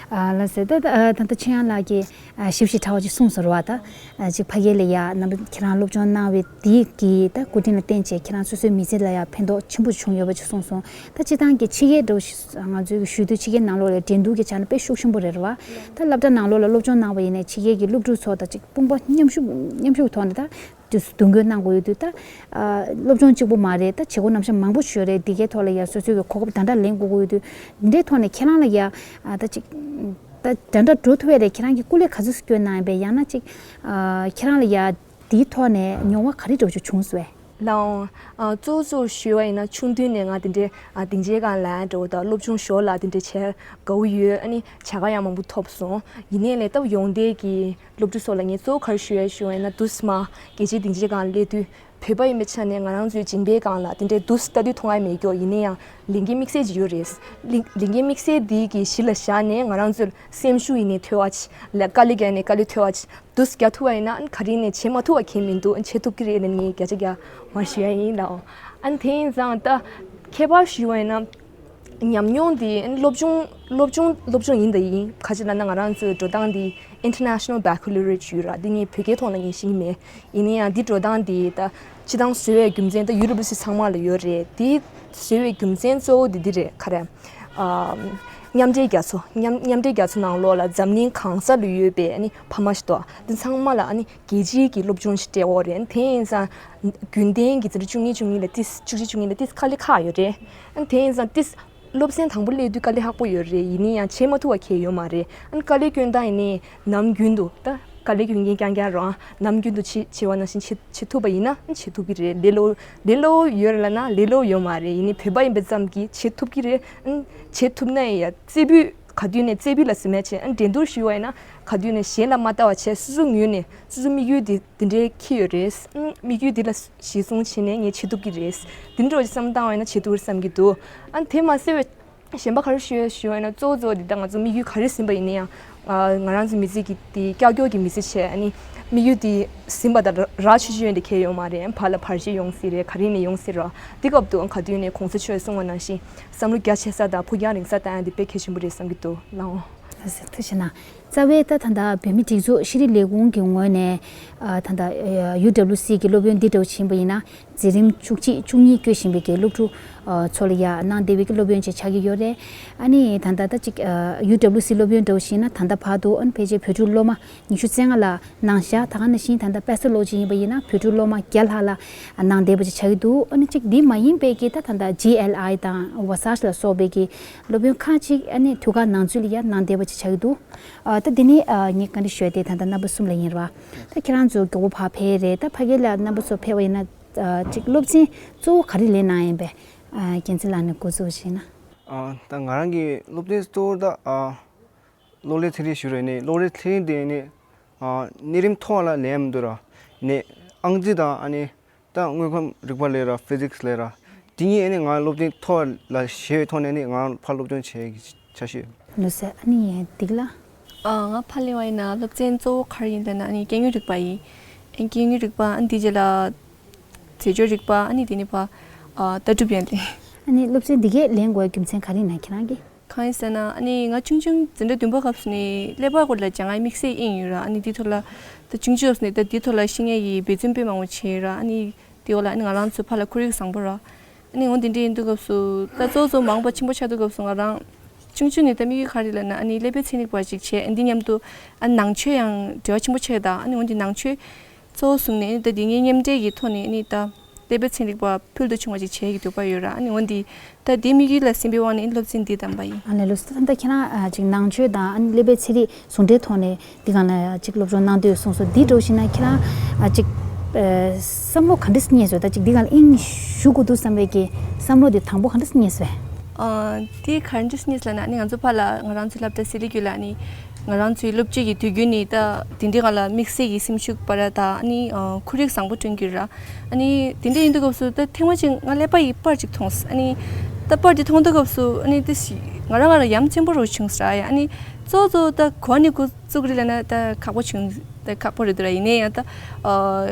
ཨ་ལགས་སེ། ད་ད་ད་ལྟ་ཆོས་དབྱངས་ལགས་ཀྱིས་ཨ་ཞིབ་ཞིབ་ཕྲ་བ་ཅིག་གསུངས་སོང་རེད་བ། ད་ཨ་ཅིག་ཕ་གི་ལ་ཡ་རྣམ་པ་ཁྱེད་རང་སློབ་སྦྱོང་གནང་བའི་དེ་གི་ད་སྐུ་དྲིན་ལ་བརྟེན་བྱས་ཁྱེད་རང་སོ་སོའི་མི་ཚེ་ལ་ཡ་ཕན་ཐོགས་ཆེན་པོ་བྱུང་ཡོད་པ་ཅིག་གསུངས་སོང་། ད་སྤྱིར་བཏང་གི་ཕྱི་རྒྱལ་འདྲ་བོ་ཞིག་ང་ཚོའི་གི་ཞུ་དུས་ཕྱི་རྒྱལ་ནང་ལོགས་ལ་འགྲན་བསྡུར་གྱི་ཆ་ནས་དཔེ་ཤུགས་ཆེན་པོ་རེད་རེད་བ། ད་སློབ་གྲྭ་ནང་ལོགས་ལ་སློབ་སྦྱོང་གནང་བ་ཡིན་ནའི་ཕྱི་རྒྱལ་གྱི་སློབ་ཕྲུག་ཚོ་དང་ཅིག་དཔུང་པ་མཉམ་ཞུགས་མཉམ་ཞུགས་ཐོག་ནས་ད། དུས་སུ་དུས་འགོད་གནང་དགོས་ཡོད་དུས། ད་ཨ་སློབ་སྦྱོང་གཅིག་པུ་མ་རེད། ད་བྱེད་སྒོ་རྣམ་གཞག་མང་པོ་ཞིག་ཡོད་རེད། འདི་གའི་ཐོག་ལ་ཡ་སོ་སོའི་གི་གོ་སྐབས་འདྲ་འདྲ་ལེན་དགོས་ཀྱི་ཡོད་དུས། འདི་འདྲའི་ཐོག་ནས་ཁྱེད་རང་ལ་ཡ་ཨ་ད་ཅིག་ད་འདྲ་འདྲ་འགྲོ་ཐུབ་ཡ་རེད། ཁྱེད་རང་གིས་སྐུ་ལས་ག་ཚོད་སྐྱོན་གནང་ཡིན་པས། ཡང་ན་ཅིག་ཨ་ཁྱེད་རང་ལ་ཡ་འདིའི་ཐོག་ནས་མྱོང་བ་ག་རེ་འདྲ་བོ་ཅིག་བྱུང་སོང་བས། ལགས་འོང་། ཨ་གཙོ་བོ་གཙོ་བོ་ཞུས་པ་ཡིན་ན་ཆུང་དུས་ནས་ང་འདི་འདྲའི་ཨ་སྡིངས་ཆའི་སྒང་ལ་འགྲོ་དང་སློབ་སྦྱོང་ཞོར་ལ་འདི་འདྲའི་བྱས་དགའ་བོ་ཡོད། ཨ་ནི་བྱ་དགའ་ཡང་མང་པོ་ཐོབ་སོང་། ཡིན་ནའི་ལས་སྟབས་ཡོང་བསྡད་ཀྱི་སློབ་ཕྲུག་ཚོ་ལ་ངས་གཙོ་བོ་ག་རེ་ཞུ་ཡ་ཞུ་བ་ཡིན་ན། དུས་མ་རྒྱལ་སྤྱིའི་སྡིངས་ཆའི་སྒང་སླེབས་དུས་ བོད་པ་ཡིན་པའི་ཆ་ནས་ང་རང་ཚོའི་སྦྱིན་པའི་སྒང་ལ་དེ་འདྲའི་དུས་ལྟ་དུས་མཐོང་ཡ་མེད་ཀྱོག་ཡིན་ན་ཡང་ལས་འགན་དམིགས་བསལ་ཅིག་ཡོད་རེད། ལས་ལས་འགན་དམིགས་བསལ་འདི་གི་གཞི་ལ་བཞག་ནས་ང་རང་ཚོའི་སེམས་ཤུགས་ཡིན་ནའི་འཐོལ་བ་ཅིག་ལ་དཀའ་ལས་བརྒྱབ་ནས་དཀའ་ལས་འཐོལ་བ་ཅིག་དུས་བརྒྱབ་ཐུབ་པ་ཡིན་ན་ཨ་ནི་ག་རེ་ནས་བྱེད་མ་ཐུབ་པ་གང་མི་འདུག་ཨ་ནི་བྱེད་ཐུབ་ཀྱི་རེད་ལབ་ངས་བརྒྱ་ཆ་བརྒྱ་མར་ཞུ་ཡ་ཡིན་ལགས། ཨ་ནི་དེ་ཡིན་ཙང་ད་ཁྱད་པར་ཞུ་བ་ཡིན་ན། ཉམས་མྱོང་འདི་སློབ་སྦྱོང་སློབ་སྦྱོང་སློབ་སྦྱོང་ཡིན་ད་ཡིན། ག་ཅི་ལབ་ན་ང་རང་ཚོའི་འགྲོ་སྟངས་འདི་International Baccalaureate་ཞུས་ར། འདི་ངས་བོད་སྐད་ཐོག་ལ་ངས་ཤེས་ཀྱི་མེད། ཡིན་ན་ཡང་འདི་འགྲོ་སྟངས་འདི་ད་སྤྱི་བཏང་བཟོས་པའི་རྒྱུ་མཚན་ད་ཡུ་ཌི་བྷ་ལི་ཊི་ཚང་མ་ལ་ཡོད་རེད། འདི་བཟོས་པའི་རྒྱུ་མཚན་གཙོ་བོ་འདི་འདི་རེད། ག་རེ། ཨམ། མཉམ་འབྲེལ་རྒྱལ་ཚོགས་མཉམ་མཉམ་འབྲེལ་རྒྱལ་ཚོགས་ནང་ལོགས་ལ་འཛམ་གླིང་གང་ས་ལ་ཡོད་པའི་ཨ་ནི་ཕ་མ་ཞིག་འདུག་འདི་ཚང་མ་ལ་ཨ་ནི་རྒྱལ་སྤྱིའི་གི་སློབ་སྦྱོང་ཞིག་སྤྲད་ཡོད་རེད། དེ་ཡིན་ཙང་རྒྱུན་ལྡན་གྱི་ཚེ་རིང་བཅུ་གཉིས་བཅུ་གཉིས་ལ་ཏིས་བཅུ་གཅིག་བཅུ་གཉིས་ལ་ཏིས་དཀའ་ལས་ཁག་ཡོད་རེད། དེ་ཡིན་ཙང་ཏིས་སློབ་ཚན་དང་པོ་སླེབས་དུས་དཀའ་ལས་ཁག་པོ་ཡོད་རེད། ཡིན་ན་ཡང་བྱེད་མ་ཐུབ་པ་གང་ཡང་ཡོད་མ་རེད། ཨ་ནི་དཀའ་ལས་སྐྱོན་སྟངས་ཡིན་ནའི་ནམ་རྒྱུན་དུ་ད་དཀའ་ལས་སྐྱོན་མཁན་རྐྱང་རྐྱང་རང་ནམ་རྒྱུན་དུ་བྱེད་བྱེད་པ་ནང་བཞིན་བྱེད་བྱེད་ཐུབ་པ་ཡིན་ན་ཨ་ནི་བྱེད་ཐུབ་ཀྱི་རེད། ལས་སླ་པོ་ལས་སླ་པོ་ཡོད་རེད་ལབ་ན་ལས་སླ་པོ་ཡོད་མ་རེད། ཡིན་ནའི་བོད་པ་ཡིན་པ་ཙམ་གྱིས་བྱེད་ཐུབ་ཀྱི་རེད། ཨ་ནི་བྱེད་ཐུབ་ན་ཡང་རྩེ་ཕུད་ག་དུས་ནས་རྩེ་ཕུད་ལ་ཟེར་མེད་བྱས་ཨ་ནི་འགྲན་བསྡུར་ཞུ་བ་ཡིན་ན་ག་དུས་ནས་གཞན་ལ་མ་ལྟ་བ་བྱས་སོ་སོ་ངོས་ནས་སོ་སོ་དམིགས་ཡུལ་འདི་འདི་འདྲའི་འཁྱེར་ཡོད་རེད། ཨང་། དམིགས་ཡུལ་འདི་ལ་གཞི་བཟུང་བྱས་ནས་ངས་བྱེད་ཐུབ་ཀྱི་རེད། འདི་འདྲ་བ་ཅིག་བསམ་བཏང་བ་ཡིན་ན་བྱེད་ཐུབ་རེད་བསམ་གྱི་འདུག་ཨ་ནི་དེ་མ་ཟད་པའི་གཞན་པ་ག་རེ་ཞུ་ཡ་ཞུ་བ་ཡིན་ན་གཙོ་བོ་གཙོ་བོ་འདི་ད་ང་ཚོ་དམིགས་ཡུལ་ག་རེ་ཟིན་པ་ཡིན་ན་ཡང་ང་རང་ཚོ་མི་ཚེ་གི་དེ་ཀྱག་ཀྱོག་གི་མི་ཚེ་བྱས་ཨ་ནི་དམིགས་ཡུལ་དེ་ཟིན་པ་དང་ར་ཆུ་ཆུ་ཡོད་འདི་ཁྱེར་ཡོད་མ་རེད། ཕར་ལ་བར་ཆད་ཡོང་སྲིད་རེད། ག་རེ་ནས་ཡོང་སྲིད་ར། འདི་སྐབས་དུ་ག་དུས་ནས་གོང་ས་མཆོག་གསུངས་པ་ནང་བཞིན་བསམ་བློ་རྒྱ་ཆེ་ས་དང་ཕུགས་རྒྱང་རིང་ས་བཏང་ཡ་འདི་དཔེ་གལ་ཆེན་པོ་རེད་བསམ་གྱི་འདུག་ལགས་འོང་། ལགས་སོ། ཐུགས་རྗེ་གནང་། རྩ་བའི་ད་ད་ལྟ་བོད་མིའི་སྒྲིག་འཛུགས་ཤེས་རིག་ལས་ཁུངས་ཀྱི་ངོས་ནས་ཨ་ད་ལྟ་ཡུ་ཌབ་ལིའུ་སི་གི་སློབ་ཡོན་འདི་འདྲ་བོ་ཕྱིན་པ་ཡིན་ན་འཛིན་རིམ་བཅུ་གཅིག་བཅུ་གཉིས་བསྐྱོད་བཞིན་པའི་གི་སློབ་ཕྲུག་ཨ་ཚོ་ལ་ཡ་གནང་བསྡད་པའི་གི་སློབ་ཡོན་ཅིག་ཆགས་ཀྱི་ཡོད་རེད། ཨ་ནི་ད་ལྟ་ད་ཅིག་ཨ་ཡུ་ཌབ་ལིའུ་སི་སློབ་ཡོན་འདྲ་བོ་ཞིག་ན་ད་ལྟ་བར་དུ་ཨ་ནི་ཕལ་ཆེར་བོད་ཕྲུག་སློབ་མ་ཉི་ཤུ་རྩ་ལྔ་ལ་གནང་བཞག་ད་ག་ནང་བཞིན་ད་ལྟ་དཔེ་ཚོ་ལོ་གཅིག་ཡིན་པ་ཡིན་ན་བོད་ཕྲུག་སློབ་མ་བརྒྱ་ལྷག་ལ་གནང་བསྡད་པ་ཅིག་ཆགས་ཀྱི་འདུག་ཨ་ནི་ཅིག་འདི་མ་ཡིན་པའི་གི་ད་ད་ལྟ་ཇི་ཨེལ་ཨའི་དང་ཝ་སཱཤ་ལ་སོགས་པའི་གི་སློབ་ཡོན་ཁག་ཅིག་ཨ་ནི་དུས་བཀག་ནང་ཚུད་ལ་ཡ་གནང་བསྡད་པ་ཅིག་ཆགས་ཀྱི་འདུག་ཨ་ད་འདི་ནི་ཨ་ངས་བཀའ་འདྲི་ཞུ་ཡ་དེ་ད་ལྟ་རྣམ་པ་གསུམ་ལ་ཡིན་ར་བ། ད་ཁྱེད་རང་ཚོ་མགྱོགས་པོ་ཕར་ཕེབས་རེད། ད་ཕ་གི་ལ་རྣམ་པ་ཚོ་ཕེབས་པ་ཡིན་ན་ཨ་ཅིག་སློབ་ཚན་གཙོ་བོ་ག་རེ་ལེན་གནང་ཡིན་པས། ཨ་རྒྱལ་མཚན་ལགས་ནས་འགོ་འཛུགས་བྱས་ན། ཨ་ད་ང་རང་གི་སློབ་ཚན་གཙོ་བོ་ད་ཨ་གློག་ཀླད་ཚན་རིག་ཞུ་རེད། ནི་གློག་ཀླད་ཚན་རིག་དེ་ནི་ཨ་གནས་རིམ་མཐོ་བ་ལ་ལེན་མི་འདུག་ར། ནི་ཨང་རྩིས་དང་ཨ་ནི་ད་དངོས་ཁམས་རིག་པ་ལབ་ར་ཕི་ཟིག་སི་ལབ་ར། དེ་གཉིས་ཨ་ནི་ང་སློབ་ཚན་མཐོ་བ་ལ་ཞེས་པའི་ཐོག་ནས་ནི་ང་ཕར་སློབ་སྦྱོང་བྱེད་ཀྱི་འཆར་གཞི་ཡོད། ལགས་སོ། ཨ་ནི་འདི་ག་ལ། ཨ་ང་ཕར་ལེན་པ་ཡིན་ན་སློབ་ཚན་གཙོ་བོ་ག་རེ་ཡིན་ལབ་ན་ཨ་ནི་སྐྱེ་དངོས་རིག་པ་ཡིན། ཨ་ནི་སྐྱེ་དངོས་རིག་པ་ཨ་ནི་དེ་རྗེས་ལ་རྫས་སྦྱོར་རིག་པ་ཨ་ནི་དེ་ནི་ཕར་ཨ་ལྟ་གྲུབ་ཡིན་ཏེ། ཨ་ནི་སློབ་ཚན་འདི་གས་ལེན་དགོས་རྒྱུ་མཚན་ག་རེ་ཡིན་ན་ཁྱེད་རང་གིས། གང་ཡིན་ཟེར་ན་ཨ་ནི་ང་ཆུང་ཆུང་འཛིན་གྲྭ་བདུན་པ་སྐབས་སུ་ནི་ཀླད་པ་སྐོར་ལ་སྦྱང་ཡ་དམིགས་བསལ་ཨིན་ཡོད་ར། ཨ་ནི་དེ་ཐོག་ལ་ད་ཆུང་ཆུང་སྐབས་སུ་ནི་ད་དེ་ཐོག་ལ་ཤེས་ཡ་གི་འབད་བརྩོན་དཔེ་མང་པོ་བྱས་ཡོད་ར། ཨ་ནི་དེ་འོག་ལ་ཨ་ནི་ང་རང་ཚོ་ཕར་ལ་ཁོར་ཡུག་བཟང་པོ་ར། ཨ་ནི་འོ་དེ་འདྲ་ཡིན་དུས་སྐབས་སུ་ད་གཙོ་བོ་གཙོ་མང་པོ་ཆེན་པོ་ཆགས་དུས་སྐབས་སུ་ང་རང་ཆུང་ཆུང་ནས་ད་དམིགས་ཡུལ་ག་རེ་ལབ་ན་ཨ་ནི་ཀླད་པའི་ཚན་རིག་པ་ཞིག་བྱས། ཨ་འདི་མཉམ་དུ་ཨ་ནང་ཆོས་ཡང་འབྲེལ་བ་ཆེན་པོ་ཆགས་ད། ཨ་ནི་འོ་འདི་ནང་ཆོས་གཙོ་བོ་བཟུང་ནས་ཨ་ནི་ད་འདི་ངའི་མཉམ་འབྲེལ་གྱི་ཐོག་ནས་ཨ་ནི་ད་ཀླད་པའི་ཚན་རིག་པ་ཕུལ་དུ་བྱུང་བ་ཞིག་བྱེད་ཀྱི་འདོད་པ་ཡོད་ར། ཨ་ནི་འོ་འདི་ད་འདི་དམིགས་ཡུལ་ལ་ཟིན་པའི་དབང་ནས་ཨ་ནི་སློབ་ཚན་འདི་བདམས་པ་ཡིན། ཨ་ལས་ལོ་སི་ད་ད་ཁྱེད་རང་ཨ་ཅིག་ནང་ཆོས་དང་ཨ་ནི་ཀླད་པའི་ཚན་རིག་ཟུང་འབྲེལ་ཐོག་ནས་འདི་གང་ལ་ཅིག་སློབ་སྦྱོང་གནང་འདོད་གསུངས་སོང་། འདི་འདྲ་བོ་ཞིག་ན་ཁྱེད་རང་ཨ་ཅིག་ཨ་བསམ་བློ་ག་འདྲ་རྙེད་སོང་། ད་ཅིག་འདི་གང་ལ་དབྱིངས་ཞུགས་དགོས་འདུག་བསམ་པའི་གི་བསམ་བློ་དེ་དང་པོ་ག་འདྲ་རྙེད་སོང་། ཨ་དེ་ག་འདྲ་རྙེད་ལབ་ན་ཨ་ནི་ང་ཚོ་ཕར་ལ་ང་རང་ཚོའི་སློབ་གྲྭ་སི་ལི་ཀུ་ལ་ཨ་ནི་ང་རང་ཚོའི་སློབ་སྤྱི་གི་དུས་རྒྱུན་ནས་ད་དེ་འདྲའི་གང་ལ་དམིགས་བསལ་གྱི་སེམས་ཤུགས་སྤར་ཡ་ད་ཨ་ནི་ཨ་ཁོར་ཡུག་བཟང་པོ་བསྐྲུན་གྱི་ར། ཨ་ནི་དེ་འདྲ་ཡིན་དུས་སྐབས་སུ་ད་ཐེངས་མ་གཅིག་ང་ཀླད་པ་ཡི་པར་གཅིག་མཐོང་། ཨ་ནི་ད་པར་དེ་མཐོང་དུས་སྐབས་སུ་ཨ་ནི་ད་ཞི་ང་རང་ང་རང་ཡ་མཚན་པོ་རུ་བྱུང་ཟེར་ཡ། ཨ་ནི་གཙོ་གཙོ་ད་གོ་ནི་འགོ་བཙུགས་རེད་ལབ་ན་ད་ཁག་པོ་བྱུང་། ད་ཁག་པོ་རེད་འདུག་ར། ཡིན་ནའི་ཡང་ད་ཨ་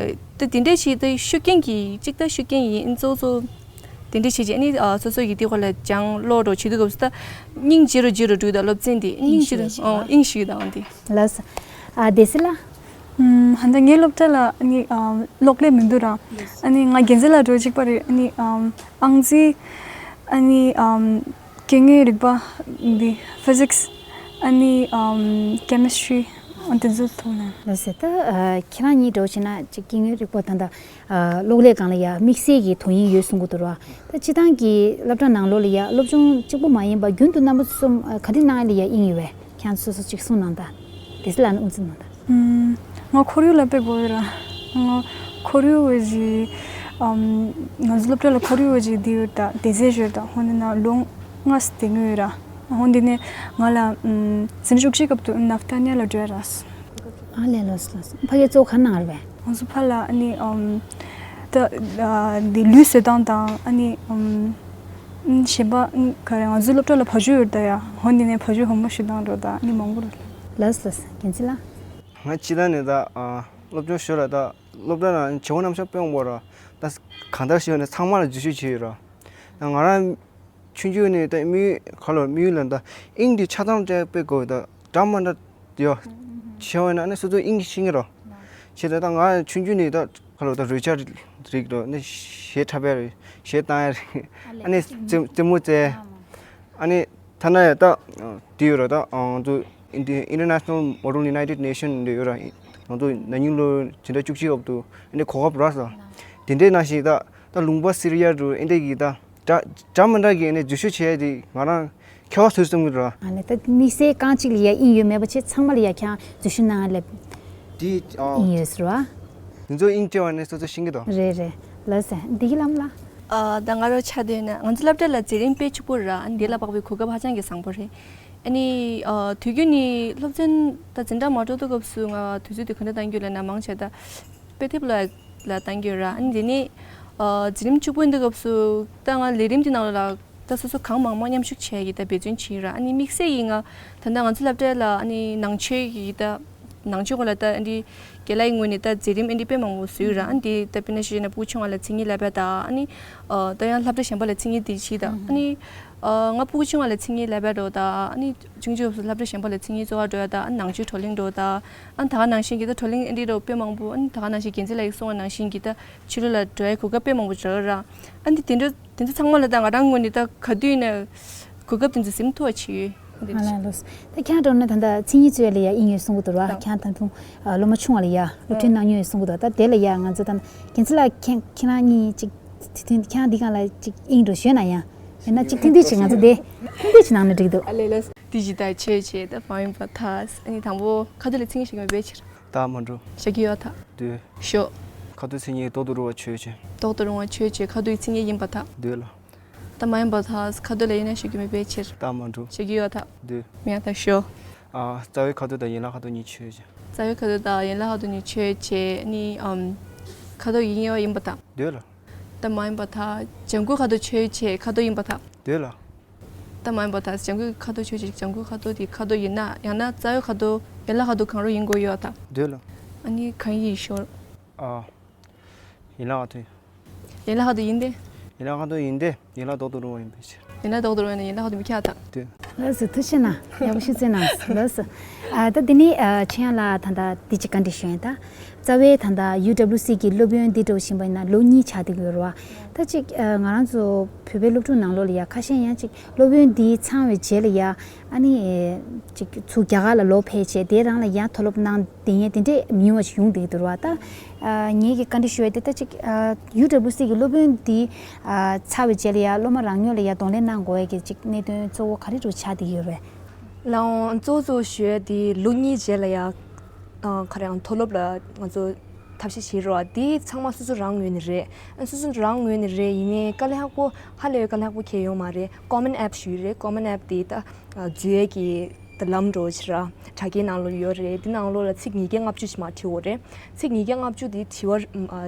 ད་དེ་འདྲ་ཞིག་ད་ཤུགས་རྐྱེན་གྱིས་གཅིག་ད་ཤུགས་རྐྱེན་ཡིན། གཙོ་གཙོ་དེ་འདྲ་བྱས་རྗེས་ཨ་ནི་ཨ་སོ་སོ་ཡི་དེ་སྐོར་ལ་སྦྱང་ཀློག་འགྲོ་བྱེད་དུས་སྐབས་སུ་ད་སྙིང་རྗེ་རུ་རྗེ་རུ་འགྲོ་གི་ད་སློབ་ཚན་དེ་སྙིང་རྗེ་རུ་ཨ་སྙིང་ཞུ་གི་ད་འོང་དེ། ལགས་སོ། ཨ་བདེ་སྲིད་ལགས། ཨམ་ཧན་ད་ངའི་སློབ་གྲྭ་ལ་ཨ་ནི་ཨམ་གློག་ཀླད་མི་འདུག་ར། ཨ་ནི་ང་རྒྱལ་མཚན་ལགས་འགྲོ་གཅིག་པ་རེད། ཨ་ནི་ཨམ་ཨང་རྩིས་ཨ་ནི་ཨམ་སྐྱེ་དངོས་རིག་པ་འདི་ཕི་ཟིག་སི་ཨ་ནི་ཨམ་ཀེ་མི་སི་ཊི་རི་ཨ་དེ་ཚོ་ཐོག་ནས། ལགས་སོ། ད་ཨ་ཁྱེད་རང་གཉིས་འགྲོ་བྱས་ན་ཅིག་སྐྱེ་དངོས་རིག་པ་ད་ལྟ་ཨ་གློག་ཀླད་སྒང་ལ་ཡ་དམིགས་བསལ་གྱི་དོ་དབྱིངས་ཡོད་གསུང་གི་འདུག་ར། ད་སྤྱི་བཏང་གི་སློབ་གྲྭ་ནང་ལོགས་ལ་ཡ་སློབ་སྦྱོང་གཅིག་པུ་མ་ཡིན་པ་རྒྱུན་དུ་རྣམ་པ་ཚོ་གསུམ་ཨ་ག་རེ་གནང་ཡ་ལ་ཡ་དབྱིངས་ཡོད་པས། ཁྱེད་རང་ཚོ་སོ་སོ་གཅིག་གསུང་གནང་དང་། བདེ་སྲིད་ལགས་ནས་དབུ་འཛུགས་གནང་དང་། ཨམ་ང་ཁོར་ཡུག་ལ་དཔེ་དགའ་ཡོད་ར། ང་ཁོར་ཡུག་འོ་ཅིག་ཨམ་ང་ཚོ་སློབ་གྲྭ་ལ་ཁོར་ཡུག་འོ་ཅིག་འདི་ཡོད་ད་དེ་ཟེར་ཞོར་ད་ཧོ་ནི་ན་ལོ་ལྔ་ཙམ་དེ་སྔོན་ཡོད་ར། ཧོ་འདི་ནས་ང་ལ་ཨམ་ཟིན་བྲིས་བཅུ་གཅིག་སྐབས་དུ་ནབ་ཐ་ནི་ཡ་ལ་འགྲོ་ཡ་ར། ཨ་ལས་ལགས་སོ་ལགས་སོ། ཕ་གིར་གཙོ་བོ་ག་རེ་གནང་ཡོད་པས། ང་ཚོ་ཕར་ལ་ཨ་ནི་ཨམ་ད་ ཨ་འདི་ལུས་བཟོ་སྟངས་དང་ཨ་ནི་ཨམ་གཞན་པ་ག་རེ་ང་ཚོའི་སློབ་གྲྭ་ལ་བ་ཕྱུགས་ཡོད་ད་ཡ། འོ་འདི་ནས་བ་ཕྱུགས་སྒོར་མོ་ཞུ་སྟངས་འགྲོ་ད་ཨ་ནི་མང་པོ་རེད། ལགས་སོ་རྒན་ཚེ་ལགས། ང་སྤྱིར་བཏང་ནས་ད་ཨ་སློབ་སྦྱོང་ཞོར་ལ་ད་སློབ་གྲྭ་ནང་བྱེད་སྒོ་རྣམ་གཞག་དཔེ་མང་པོ་ར་ད་གང་ལྟར་ཞིག་ནས་ཚང་མ་ལ་འཛུལ་ཞུགས་བྱས་ཡོད་ར། ད་ང་རང་ཆུང་ཆུང་ནས་ད་དམིགས་ཡུལ་ག་ལོ་དམིགས་ཡུལ་ལ་ད་དབྱིངས་དེ་ཆ་ཚང་སྤྲད་དཔེ་དགོས་ད་འདྲ་མ་འདྲ་ཡོད། བྱས་པ་ན་ནི་སོ་སོ་དབྱིངས་ཤེས་ཀྱི་རོ། བྱས་ད་ད་ང་ཆུང་ཆུང་ནས་ད་ག་ལོ་ད་རོལ་ཆ་རིགས་རོ་ནི་གཞས་འཁྲབ་ཡ་རེད། གཞས་བཏང་ཡ་རེད། ཨ་ནི་རྩེད་རྩེད་མོ་རྩེ། ཨ་ནི་ཐ་ན་ཡ་ད་དེ་ཡོད་ར་ད་ང་ཚོ་Indi- International Model United Nation འདི་ཡོད་ར། ང་ཚོ་ན་ནིང་ལོ་ཇི་འདྲ་བཅུ་གཅིག་སྐབས་དུ་ཨ་ནི་གོ་སྐབས་རག་སོང་། དེ་འདྲའི་ནང་བཞིན་ད་ད་ལུང་པ་སི་རི་ཡ་རུ་ཨ་འདྲ་གི་ད་འདྲ་འདྲ་མི་འདྲ་གི་ཨ་ནི་འཛུལ་ཞུགས་བྱས་ཏེ་ང་རང་ཁྱད་པར་ཚོད་བསམ་གྱི་ར། ཨ་ནི་ད་དམིགས་བསལ་རྐང་གཅིག་ལ་ཡ་དབྱིངས་ཡོད་མེད་པ་བྱས་ཚང་མ་ལ་ཡ་ཁྱང་འཛུལ་ཞུགས་གནང་ལབ་དེ་ཨ་དབྱིངས་ཡོད་ཟེར་བ། དེ་ཚོ་དབྱིངས་སྤྲད་པ་ནི་སོ་སོ་ཤེས་ཀྱི་འདུག་རེད་རེད། ལགས་སེ་འདི་གི་ལམ་ལ། ཨ་ད་ང་རང་ཆ་དེ་ན་ང་ཚོ་སློབ་གྲྭ་ལ་མཛད་རིམ་དཔེ་ཕྱུག་པོ་ར། ཨ་འདི་ལ་དཔག་པའི་གོ་སྐབས་ཧ་ཅང་གི་བཟང་པོ་རེད། ཨ་ནི་ཨ་དུས་རྒྱུན་ནི་སློབ་ཚན་ད་འཛིན་གྲྭ་མ་འགྲོ་དུས་སྐབས་སུ་ང་དུས་ཚོད་དེ་ག་འདྲ་གཏང་རྒྱུ་ལབ་ན་མང་ཆེ་ད་དཔེ་དེབ་ལ་ལ་གཏང་རྒྱུ་ར། ཨ་ནི་དེ་ནི་ཨ་མཛད་རིམ་ཕྱུག་པོ་ཡིན་དུས་སྐབས་སུ་ད་ང་ལས་རིམ་དེ་ནང་ལ་ད་སོ་སོ་གང་མང་མང་མཉམ་ཞུགས་བྱས་ཀྱི་ད་འབད་བརྩོན་བྱས་ར། ཨ་ནི་དམིགས་བསལ་གྱི་ང་ད་ལྟ་ང་ཚོ་སློབ་གྲྭ་ལ་ཨ་ནི་ནང་ཆོས་ཀྱི་ད་ནང་ཆོས་སྐོར་ལ་ད་ཨ་ནི་རྒན་ལགས་ཀྱི་ངོས་ནས་ད་མཛད་རིམ་ཨ་ནི་དཔེ་མང་པོ་བཟོས་ཡོད་ར། ཨ་ནི་དེ་ད་དཔེར་ན་ཞུས་ན་སྤུ་གུ་ཆུང་བ་ལ་མཚན་ཉིད་བསླབ་པ་ད་ཨ་ནི་ཨ་ད་ཡང་སློབ་གྲྭ་གཞན་པ་ལ་མཚན་ཉིད་དེ་བྱས་ད་ཨ་ནི་ཨ་ང་སྤུ་གུ་ཆུང་བ་ལ་མཚན་ཉིད་བསླབ་པ་འགྲོ་ད་ཨ་ནི་ཆུང་ཆུང་སློབ་གྲྭ་གཞན་པ་ལ་མཚན་ཉིད་གཙོ་བོ་འགྲོ་ད་ཨ་ནི་ནང་ཆོས་བགྲོ་གླེང་འགྲོ་ད་ཨ་ནི་ད་ག་ནང་བཞིན་གྱི་ད་བགྲོ་གླེང་ཨ་ནི་འགྲོ་དཔེ་མང་པོ་ཨ་ནི་ད་ག་ནང་བཞིན་རྒན་ཚེ་ལགས་ཀྱིས་གསུངས་པ་ནང་བཞིན་གྱི་ད་ཕྱི་ལོགས་ལ་འགྲོ་ཡའི་གོ་སྐབས་དཔེ་མང་པོ་རག་ར། ཨ་ནི་དེ་འདྲ་དེ་ཚོ་ཚང་མ་ལ་ད་ང་རང་ངོས་ནས་ད་ག་དུས་ཡིན་ན་གོ་སྐབས་དེ་ཚོ་ཟིན་ཐུབ་པ་བྱེད་ཡོད། ཨ་ལ་ལོས། ད་ཁྱེད་རང་འགྲོ་ན་ད་ལྟ་མཚན་ཉིད་གཙོ་བོ་ལ་ཡ་དབྱིངས་ཡོད་གསུང་གི་འདུག་ར། ད་ཁྱེད་རང་ད་དུང་ཨ་སློབ་མ་ཆུང་བ་ལ་ཡ་སློབ་ཁྲིད་གནང་མྱོང་ཡོད་གསུང་གི་འདུག་ད་དེ་ལ་ཡ་ང་ཚོ་ད་རྒན་ཚེ་ལགས་ཁྱེད་ཁྱེད་རང་གཉིས་ཅིག་དེ་དུས་ཁྱེད་རང་འདི་སྒང་ལ་ཅིག་དབྱིངས་འགྲོ་ཞུས་ན་ཡ། ཡིན་ན་ཅིག་ཐུང་ཐུང་ཅིག་ང་ཚོ་དེ་ཐུང་ཐུང་ཅིག་གནང་ན་འགྲིག་འདུག་ཨ་ལས་ལས། དེ་ཇི་ལྟར་ཆོས་བྱེད་ད་བང་ཡིན་པ་ཐག་ཨ་ནི་དང་པོ་ཁ་ཐུག་ལ་མཚན་ཉིད་ཞིག་མེད་པའི་ཕྱིར། ད་མ་འགྲོ། ཞག་གི་ཡོད་ཐག་འདོད། ཤོག་ཁ་ཐུག་མཚན་ཉིད་ལྡོག་ཏུ་རུང་བ་ཆོས་བྱེད། ལྡོག་ཏུ་རུང་བ་ཆོས་བྱེད་ཁ་ཐུག་མཚན་ཉིད་ཡིན་པ་ཐག་འདོད་ལ། ད་མ་ཡིན་པ་ཐག་ཁ་ཐུག་ལ་ཡིན་ན་ཞུ་རྒྱུ་མེད་པའི་ཕྱིར། ད་མ་འགྲོ། ཞུ་རྒྱུ་ཡོད་ཐག་འདོད། མེད་ཐག་ཤོག་ཨ་རྩ་བའི་ཁ་ཐུག་དང་ཡན་ལག་ཁ་ཐུག་གཉིས་ཆོས་བྱེད། རྩ་བའི་ཁ་ཐུག་དང་ཡན་ལག་ཁ་ཐུག་གཉིས་ཆོས་བྱེད་ནི་ཨམ། ཁ་ཐུག་ཡིན་ཡོད་ཡིན་པ་ཐག་འདོད་ལ། ད་མ་ཡིན་པ་ཐག་ལྗང་གུ་ཁ་ཐུག་ཆོས་བྱེད་ཁ་ཐུག་ཡིན་པ་ཐག་འདོད་ལ། ད་མ་ཡིན་པ་ཐག་ལྗང་གུ་ཁ་ཐུག་ཆོས་བྱེད་ལྗང་གུ་ཁ་ཐུག་དེ་ཁ་ཐུག་ཡིན་ན་ཡང་ན་རྩ་བའི་ཁ་ཐུག་ཡན་ལག་ཁ་ཐུག་གང་རུང་ཡིན་དགོས་ཡོད་ཐག་འདོད་ལ། ཨ་ནི་གང་ཡིན་ཤོར། ཨ། ཡན་ལག་ཁ་ཐུག་ཡན་ལག་ཁ་ཐུག་ཡིན་ཏེ། ཡན་ལག་ཁ་ཐུག་ཡིན་ཏེ་ཡན་ལག་ལྡོག་ཏུ་རུང་བ་ཡིན་པའི་ཕྱིར། ཡན་ལག་ལྡོག་ཏུ་རུང་བ་ཡིན་ན་ཡན་ལག་ཁ་ཐུག་མི་ཁྱག་དང་། ལགས་སོ་ཐུགས་རྗེ་གནང་ཡག་པོ་ཞིག་བརྩོན་གནང་ལགས་སོ། ཨ་ད་འདི་ནི་ཨ་ཆེ་ཡང་ལ་ད་ལྟ་འདི་ཅིག་བཀའ་འདྲི་ཞུ་ཡིན་ད། རྩ་བའི་ད་ལྟ་ཡུ་ཌབ་ལུ་སི་གི་སློབ་ཡོན་འདི་འགྲོ་བཞིན་པ་ཡིན་ན་ལོ་གཉིས་ཆགས་བསྡད་ཀྱི་ཡོད་རེད་བ། ད་ཅིག་ཨ་ང་རང་ཚོ་བོད་པའི་སློབ་ཕྲུག་ནང་ལོགས་ལ་ཡ་ཁ་ཤས་ཡང་ཅིག་སློབ་ཡོན་འདི་ཚང་བའི་རྗེས་ལ་ཡ། ཨ་ནི། ཅིག་ཚུར་རྒྱ་གར་ལ་ལོག་ཕེབས་བྱས་དེ་རང་ལ་ཡང་མཐོ་སློབ་གནང་བསྡད་མཁན་དེ་འདྲས་མི་ཉུང་བ་ཞིག་ཡོང་བསྡད་ཀྱི་འདུག་ར་ད། ཨ་ངེད་ཀྱི་བཀའ་འདྲི་ཞུ་ཡ་དེ་ད་ཅིག་ཨ་ཡུ་ཌབ་ལུ་སི་གི་སློབ་ཡོན་འདི་ཨ་ཚར་བའི་རྗེས་ལ་ཡང་སློབ་མ་རང་ཉིད་ལ་ཡང་གདོང་ལེན་གནང་དགོས་ཡ་གི་ཅིག་གནད་དོན་གཙོ་བོ་ག་རེ་འདྲ་ཆགས་བསྡད་ཀྱི་ཡོད་རེད། ལགས་འོང་གཙོ་བོ་གཙོ་བོ་ཞུ་ཡ་དེ་ལོ་གཉིས་རྗེས་ལ་ཡང་ཨ་ག་རེ་ཡང་མཐོ་སློབ་ལ་ང་ཚོ་ཐབས་ཤེས་བྱེད་རོགས་དེ་ཚང་མ་སོ་སོ་རང་ངོས་ནས་རེད། ཨ་སོ་སོ་རང་ངོས་ནས་རེད་ཡིན་ནའི་དཀའ་ལས་ཁག་པོ་ཧ་ལས་པའི་དཀའ་ལས་ཁག་པོ་འཁྱེར་ཡོང་མ་རེད། ཀོ་མན་ཨེབ་ཞུས་རེད། ཀོ་མན་ཨེབ་དེ་ད། འཛུལ་ཡས་ཀྱི་ལམ་འགྲོ་ཕྱིར་དྲ་རྒྱའི་ནང་ལོགས་ཡོད་རེད། དེ་ནང་ལོགས་ལ་ཚིག་ཉིས་བརྒྱ་ལྔ་བཅུ་ཞིག་མར་བྲིས་ཡོད་རེད། ཚིག་ཉིས་བརྒྱ་ལྔ་བཅུ་དེ་དྲི་བ་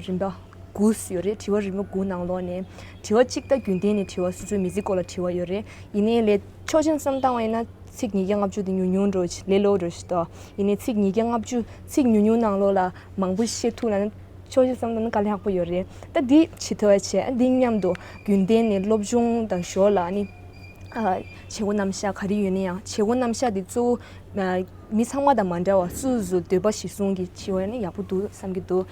རིམ་པ་དགུ་ཡོད་རེད། དྲི་བ་རིམ་པ་དགུ་ནང་ལོགས་ནས་དྲི་བ་གཅིག་ད་རྒྱུན་ལྡན་ནས་དྲི་བ་སོ་སོའི་མི་ཚེའི་སྐོར་ལ་དྲི་བ་ཡོད་རེད། ཡིན་ནའི་ལས་ཆོག་མཆན་བསམ་བཏང་བ་ཡིན་ན་ཚིག་ཉིས་བརྒྱ་ལྔ་བཅུ་དེ་ཉུང་ཉུང་འགྲོ་ལས་སླ་པོ་འགྲོ་ཞིག་འདུག་ཡིན་ནའི་ཚིག་ཉིས་བརྒྱ་ལྔ་བཅུ་ཚིག་ཉུང་ཉུང་ནང་ལོགས་ལ་མང་པོ་བཤད་ཐུབ་ན་ཆོག་ཤེས་བསམ་བློ་ནི་དཀའ་ལས་ཁག་པོ་ཡོད་རེད། ད་འདི་བྱེད་ཐུབ་པ་བྱས་འདི་མཉམ་དུ་རྒྱུན་ལྡན་ནས་སློབ་སྦྱོང་དང་ཞོར་ལ་ནི་ཨ་བྱེད་སྒོ་རྣམ་གཞག་ག་རེ་ཡོད་ན་ཡང་བྱེད་སྒོ་རྣམ་གཞག་འདི་གཙོ་བོ་ཨ་མི་ཚང་མ་དང་མ་འདྲ་བ་སོ་སོ་སོ་འདོད་པ་གཞིར་བཟུང་གིས་བྱེད་པ་ནི་ཡག་པོ་འདུག་བསམ་གྱི་འདུག་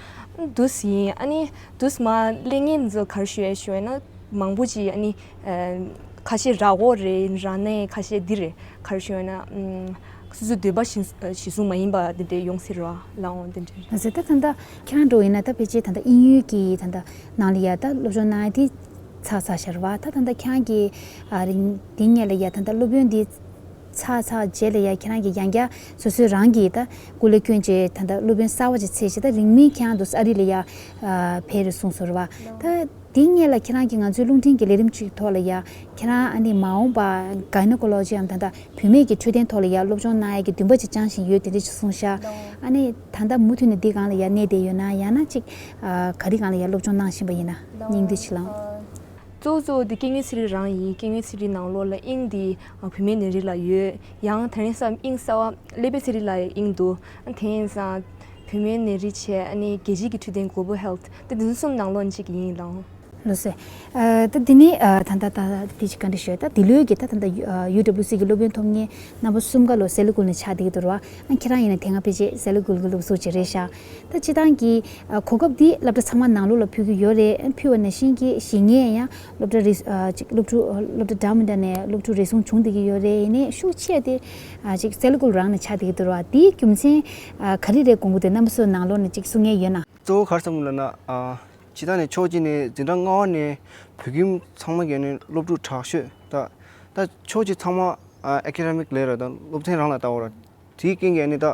འདུག་ཟིན་ཨ་ནི་འདུག་མ་སླེབས་མཁན་ཚོ་ག་རེ་ཞུ་ཡ་ཞུ་ཡ་ན་མང་པོ་ཅིག་ཨ་ནི་ཨ་ཁ་ཤས་རག་གོ་རེད། རག་ནའི་ཁ་ཤས་འདི་རེད། ག་རེ་ཞུ་ཡ་ན་ཨ། སོ་སོའི་འདོད་པ་གཞི་གཞི་བཟུང་མ་ཡིན་པ་དེ་འདྲའི་ཡོང་སྲིད་རོ། ལགས་འོང་དེ་འདྲའི། ང་ཚོ་ད་ད་ལྟ་ཁྱེད་རང་འདྲ་བོ་ཡིན་ན་ད་ཕལ་ཆེར་ད་ལྟ་དབྱིན་ཡུལ་གྱི་ད་ལྟ་ནང་ལ་ཡ་ད་སློབ་སྦྱོང་གནང་ཡ་དེ་ཚར་ཚར་ཤར་བ་ད་ད་ལྟ་ཁྱེད་རང་གི་ཨ་རིང་དེ་སྔོན་ལ་ཡ་ད་ལྟ་སློབ་ཡོན་འདི་ཚར་ཚར་རྗེས་ལ་ཡ་ཁྱེད་རང་གི་ཡང་བསྐྱར་སོ་སོའི་རང་གི་ད་སྐུ་ལས་བསྐྱོན་བྱས་ད་ལྟ་སློབ་ཡོན་གསར་བ་ཅིག་འཚོལ་བྱས་ད་རིང་མིན་ཁྱེད་རང་འདུག་ཨ་རི་ལ་ཡ་ཨ་ཕེབས་རེད་གསུངས་སོང་ར་བ་ད། དེའི་སྔོན་ལ་ཁྱེད་རང་གིས་ང་ཚོའི་རླུང་འཕྲིན་གྱི་ལས་རིམ་ཅིག་ཐོག་ལ་ཡ། ཁྱེད་རང་ཨ་ནི་མ་འོངས་པ་གའི་ནོ་ཀོ་ལོ་ཇི་འམ་ད་ལྟ་བུད་མེད་ཀྱི་འཕྲོད་བསྟེན་ཐོག་ལ་ཡ་སློབ་སྦྱོང་གནང་ཡས་ཀྱི་འདུན་པ་ཅིག་བཅངས་བཞིན་ཡོད་དེ་འདྲ་ཅིག་གསུངས་ཤག་ཨ་ནི་ད་ལྟ་མུ་མཐུད་ནས་འདི་སྒང་ལ་ཡ་གནས་བསྡད་ཡོད་ན། ཡང་ན་ཅིག་ཨ་ག་རེ་སྒང་ལ་ཡ་སློབ་སྦྱོང་གནང་བཞིན་པ་ཡིན་ན། སྙིང་བསྡུས་ཅིག་ལའང་། གཙོ་བོ་གཙོ་བོ་དེ་སྐད་ངན་ཚན་རིག་རང་ཡིན། སྐད་ངན་ཚན་རིག་ནང་ལོགས་ལ་དབྱིངས་དེ་བུད་མེད་ནད་རིགས་ལ་ཡོད། ཡང་དེ་རིང་སང་དབྱིངས་གསར་བ་ཀླད་པའི་ཚན་རིག་ལ་དབྱིངས་འདུག་དེ་ཡིན་ཙང་བུད་མེད་ནད་རིགས་བྱས། ཨ་ནི་རྒྱལ་སྤྱིའི་གི་འཕྲོད་བསྟེན་Global Health དེ་འདི་ཚོ་གསུམ་ནང་ལོགས་ནས་གཅིག་ཡིན་ལགས། ལགས་སོ། ཨ་ད་འདི་ནི་ཨ་ད་ད་ད་འདི་ཅིག་བཀའ་འདྲི་ཞུ། ད་འདི་ལོའི་གི་ད་ད་ད་ཡུ་ཨ་ཡུ་ཌབ་ལིའུ་སི་གི་སློབ་ཡོན་ཐོབ་མཁན་རྣམ་པ་གསུམ་ཀ་ལོ་སེ་ལ་ཀུལ་ནས་ཆགས་བསྡད་ཀྱི་འདུག་ར། ཨ་ཁྱེད་རང་ཡིན་ན་དེ་སྔ་ཕལ་ཆེར་སེ་ལ་ཀུལ་གི་སློབ་ཟུར་ཅིག་རེད་ཤག་ད་སྤྱིར་བཏང་གི་ཨ་གོ་སྐབས་འདི་སློབ་གྲྭ་ཚང་མ་ནང་ལོགས་ལ་ཕུལ་གྱི་ཡོད་རེད། ཕུལ་བ་ནང་བཞིན་གྱི་གཞེས་ནས་ཡང་སློབ་གྲྭ་རེ་ཨ་ཅིག་སློབ་ཕྲུག་སློབ་གྲྭ་འདྲ་མི་འདྲ་ནས་སློབ་ཕྲུག་རེ་ཟུང་བྱུང་བསྡད་ཀྱི་ཡོད་རེད། ཡིན་ནའི་ཤུགས་ཆེ་དེ་ཨ་ཅིག་སེ་ལ་ཀུལ་རང་ནས་ཆགས་བསྡད་ཀྱི་འདུག་ར། དེའི་རྒྱུ་མཚན་ཨ་ག་རེ་རེད་དགོངས་ཀྱི་འདུག་རྣམ་པ་ཚོའི་ནང་ལོགས་ནས་ཅིག་གསུང་མཁན་ཡོད་ན། གཙོ་བོ་ག་རེ་བསམ་གྱི་ལབ་ན། ཨ་སྤྱིར་བཏང་ནས་ཕྱོགས་གཅིག་ནས་འཛིན་གྲྭ་ལྔ་པ་ནས་བོད་ཁྱིམ་ཚང་མ་གི་ནས་སློབ་ཕྲུག་དྲག་ཤོས་ད་ད་ཕྱོགས་གཅིག་ཚང་མ་ཨ་ཨེ་ཀ་ཌེ་མིག་ལབ་ར། ད་སློབ་ཚན་རང་ལ་ལྟ་བ་ར། དེའི་རྐྱེན་གྱིས་ནི་ད་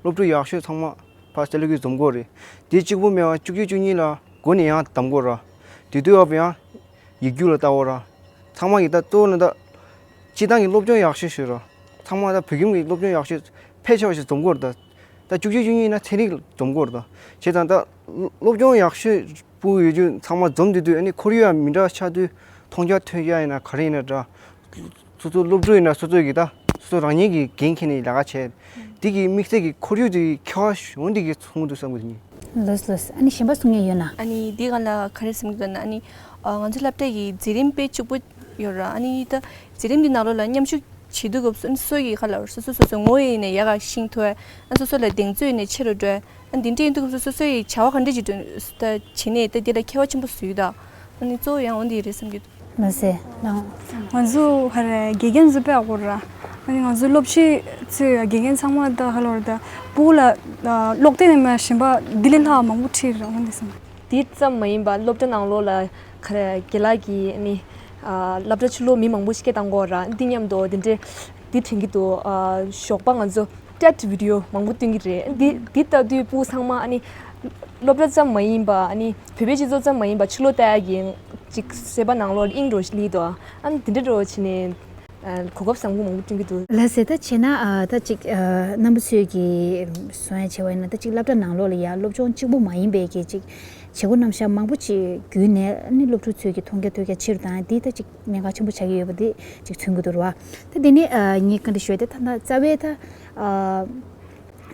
སློབ་ཕྲུག་ཡག་ཤོས་ཚང་མ་ཕར་སེ་ལ་ཀུལ་འཛོམས་ཀྱི་ཡོད་རེད། དེ་གཅིག་པུ་མེད་པར་བཅུ་གཅིག་བཅུ་གཉིས་ལ་འགོ་ནས་ཡང་བདམས་ཀྱི་ཡོད་ར། དེ་དུས་ཡབ་ཡང་ཡིག་རྒྱུགས་ལ་ལྟ་བ་ར། ཚང་མ་གི་ད་གཙོ་བོ་ནི་ད་སྤྱིར་བཏང་གི་སློབ་སྦྱོང་ཡག་ཤོས་ཤོས་ར། ཚང་མ་ད་བོད་ཁྱིམ་གྱི་སློབ་སྦྱོང་ཡག་ཤོས་ཕལ་ཆེ་བ་ཞིག་འཛོམས་ཀྱི་ཡོད་རེད། ད་ད་བཅུ་གཅིག་བཅུ་གཉིས་ན་ཚན་རིག་འཛོམས་ཀྱི་ཡོད་རེད། ད་བྱས་ཙང་ད་སློབ་སྦྱོང་ཡག་ཤོས་པོ་ཡོད་རྒྱུ་ཚང་མ་འཛོམས་དུས་དུས་ཨ་ནི་ཁོར་ཡུག་ཡང་མི་འདྲ་ཆགས་དུས་མཐོང་རྒྱ་ཐོས་རྒྱ་ཡིན་ན་ག་རེ་ཡིན་ན་འདྲ། སོ་སོ་སློབ་ཕྲུག་ཡིན་ན་སོ་སོ་གི་ད་སོ་སོ་རང་ཉིད་ཀྱི་འགན་འཁྱེར་ནས་ལས་ཀ་བྱས། དེ་གི་དམིགས་བསལ་གྱི་ཁོར་ཡུག་དེ་ཁྱད་པར་ཞེ་པོ་འདི་གི་མཚུངས་འདུག་བསམ་གྱི་འདུག་ལགས་ལགས། ཨ་ནི་གཞན་པ་གསུང་མཁན་ཡོད་ན། ཨ་ནི་འདི་ག་ལ་ག་རེ་བསམ་གྱི་འདུག་ན། ཨ་ནི་ཨ་ང་ཚོ་སློབ་གྲྭ་གི་མཛད་རིམ་དཔེ་ཕྱུག་པོ་ཡོད་ར། ཨ་ནི་ད་མཛད་རིམ་འདི་ནང་ལོགས་ལ་མཉམ་ཞུགས་བྱེད་དུས་སྐབས་སུ་ཨ་ནི་སོ་སོ་གི་ཁ་ལ་སོ་སོ་སོ་སོ་ངོ་ཡིན་ནས་ཡག་ག་ཤེས་ཐུབ། ཨ་ནི་སོ་སོ་ལ་གདེང་ཚོད་ཡིན་ནས་ཆེ་རུ་འགྲོ། ཨ་འདི་འདྲ་ཡིན་དུས་སྐབས་སུ་སོ་སོ་ཡིས་བྱ་བ་ག་འདྲ་ཅིག་སྒྲུབ་ད་བྱེད་ནས་ད་འདི་ལ་ཁྱད་པར་ཆེན་པོ་བཟོས་ད། ཨ་ནི་གཙོ་བོ་ཡང་འོ་འདི་རེད་བསམ་གྱི་འདུག་ལགས་སེ་ལགས། ང་ཚོ་ཧ་རེ་དགེ་རྒན་ཚོ་དཔེ་ཡག་པོ་ར། ཨ་ནི་ང་ཚོ་སློབ་ཕྱི་ཚོས་དགེ་རྒན་ཚང་མ་ད་ཧ་ལོ་ར། ད་སྤུ་གུ་ལ་ཀློག་དེབ་ནས་མ་གཞན་པ་འདི་ལས་ལྷག་མང་པོ་ཁྲིད་ར། འོ་འདི་བསམ། འདི་ཙམ་མ་ཡིན་པ་སློབ་གྲྭ་ནང་ལོགས་ལ་ག་རེ་རྒན་ལགས་ཀྱིས་ཨ་ནི་ཨ་སློབ་གྲྭ་ཕྱི་ལོགས་མི་མང་པོ་ཞིག་སྐད་བཏང་གོ་ར། འདི་མཉམ་དུ་འདི་འདྲའི་འདི་དྲན་གྱི་འདུག་ཨ་ཞོགས་པ་ང་ཚོ་ཊེཌ་བི་ཌི་ཡོ་མང་པོ་སྟོན་གྱི་རེད། འདི་འདི་ལྟ་དུས་སྤུ་གུ་ཚང་མ་ཨ་ནི་སློབ་གྲྭ་ཙམ་མ་ཡིན་པ་ཨ་ནི་བོད་པའི་སྤྱི་ཚོགས་ཙམ་མ་ཡིན་པ་ཕྱི་ལོགས་ལྟ་ཡག་གི་ཅིག་སེམས་པ་ནང་ལོགས་ལ་དབྱིངས་འགྲོ་སླེབས་འདུག་ཨ་ནི་འདི་འདྲ་འགྲོ་བྱས་ནས་ཨ་གོ་སྐབས་བཟང་པོ་མང་པོ་སྟོན་གྱི་འདུག་ལགས་སེ། ད་བྱས་ན་ཨ་ད་ཅིག་ཨ་རྣམ་པ་ཚོས་ཀྱི་གསུང་ཡ་བྱས་པ་ཡིན་ན། ད་ཅིག་སློབ་གྲྭ་ནང་ལོགས་ལ་ཡ་སློབ་སྦྱོང་གཅིག་པུ་མ་ཡིན་པའི་གི་ཅིག་བྱེད་སྒོ་རྣམ་གཞག་མང་པོ་ཅིག་བརྒྱུད་ནས་ཨ་ནི་སློབ་ཕྲུག་ཚོས་ཀྱི་མཐོང་རྒྱ་ཐོས་རྒྱ་ཆེ་རུ་བཏང་ཡ་འདི་ད་ཅིག་གནད་འགག་ཆེན་པོ་ཆགས་ཀྱི་ཡོད་པ་འདི་ཅིག་མཚོན་གྱི་འདུག་ར། ད་འདི་ནས་ཨ་ངས་བཀའ་འདྲི་ཞུ་ཡ་དེ་ད་ད་རྩ་བའི་ད་ཨ་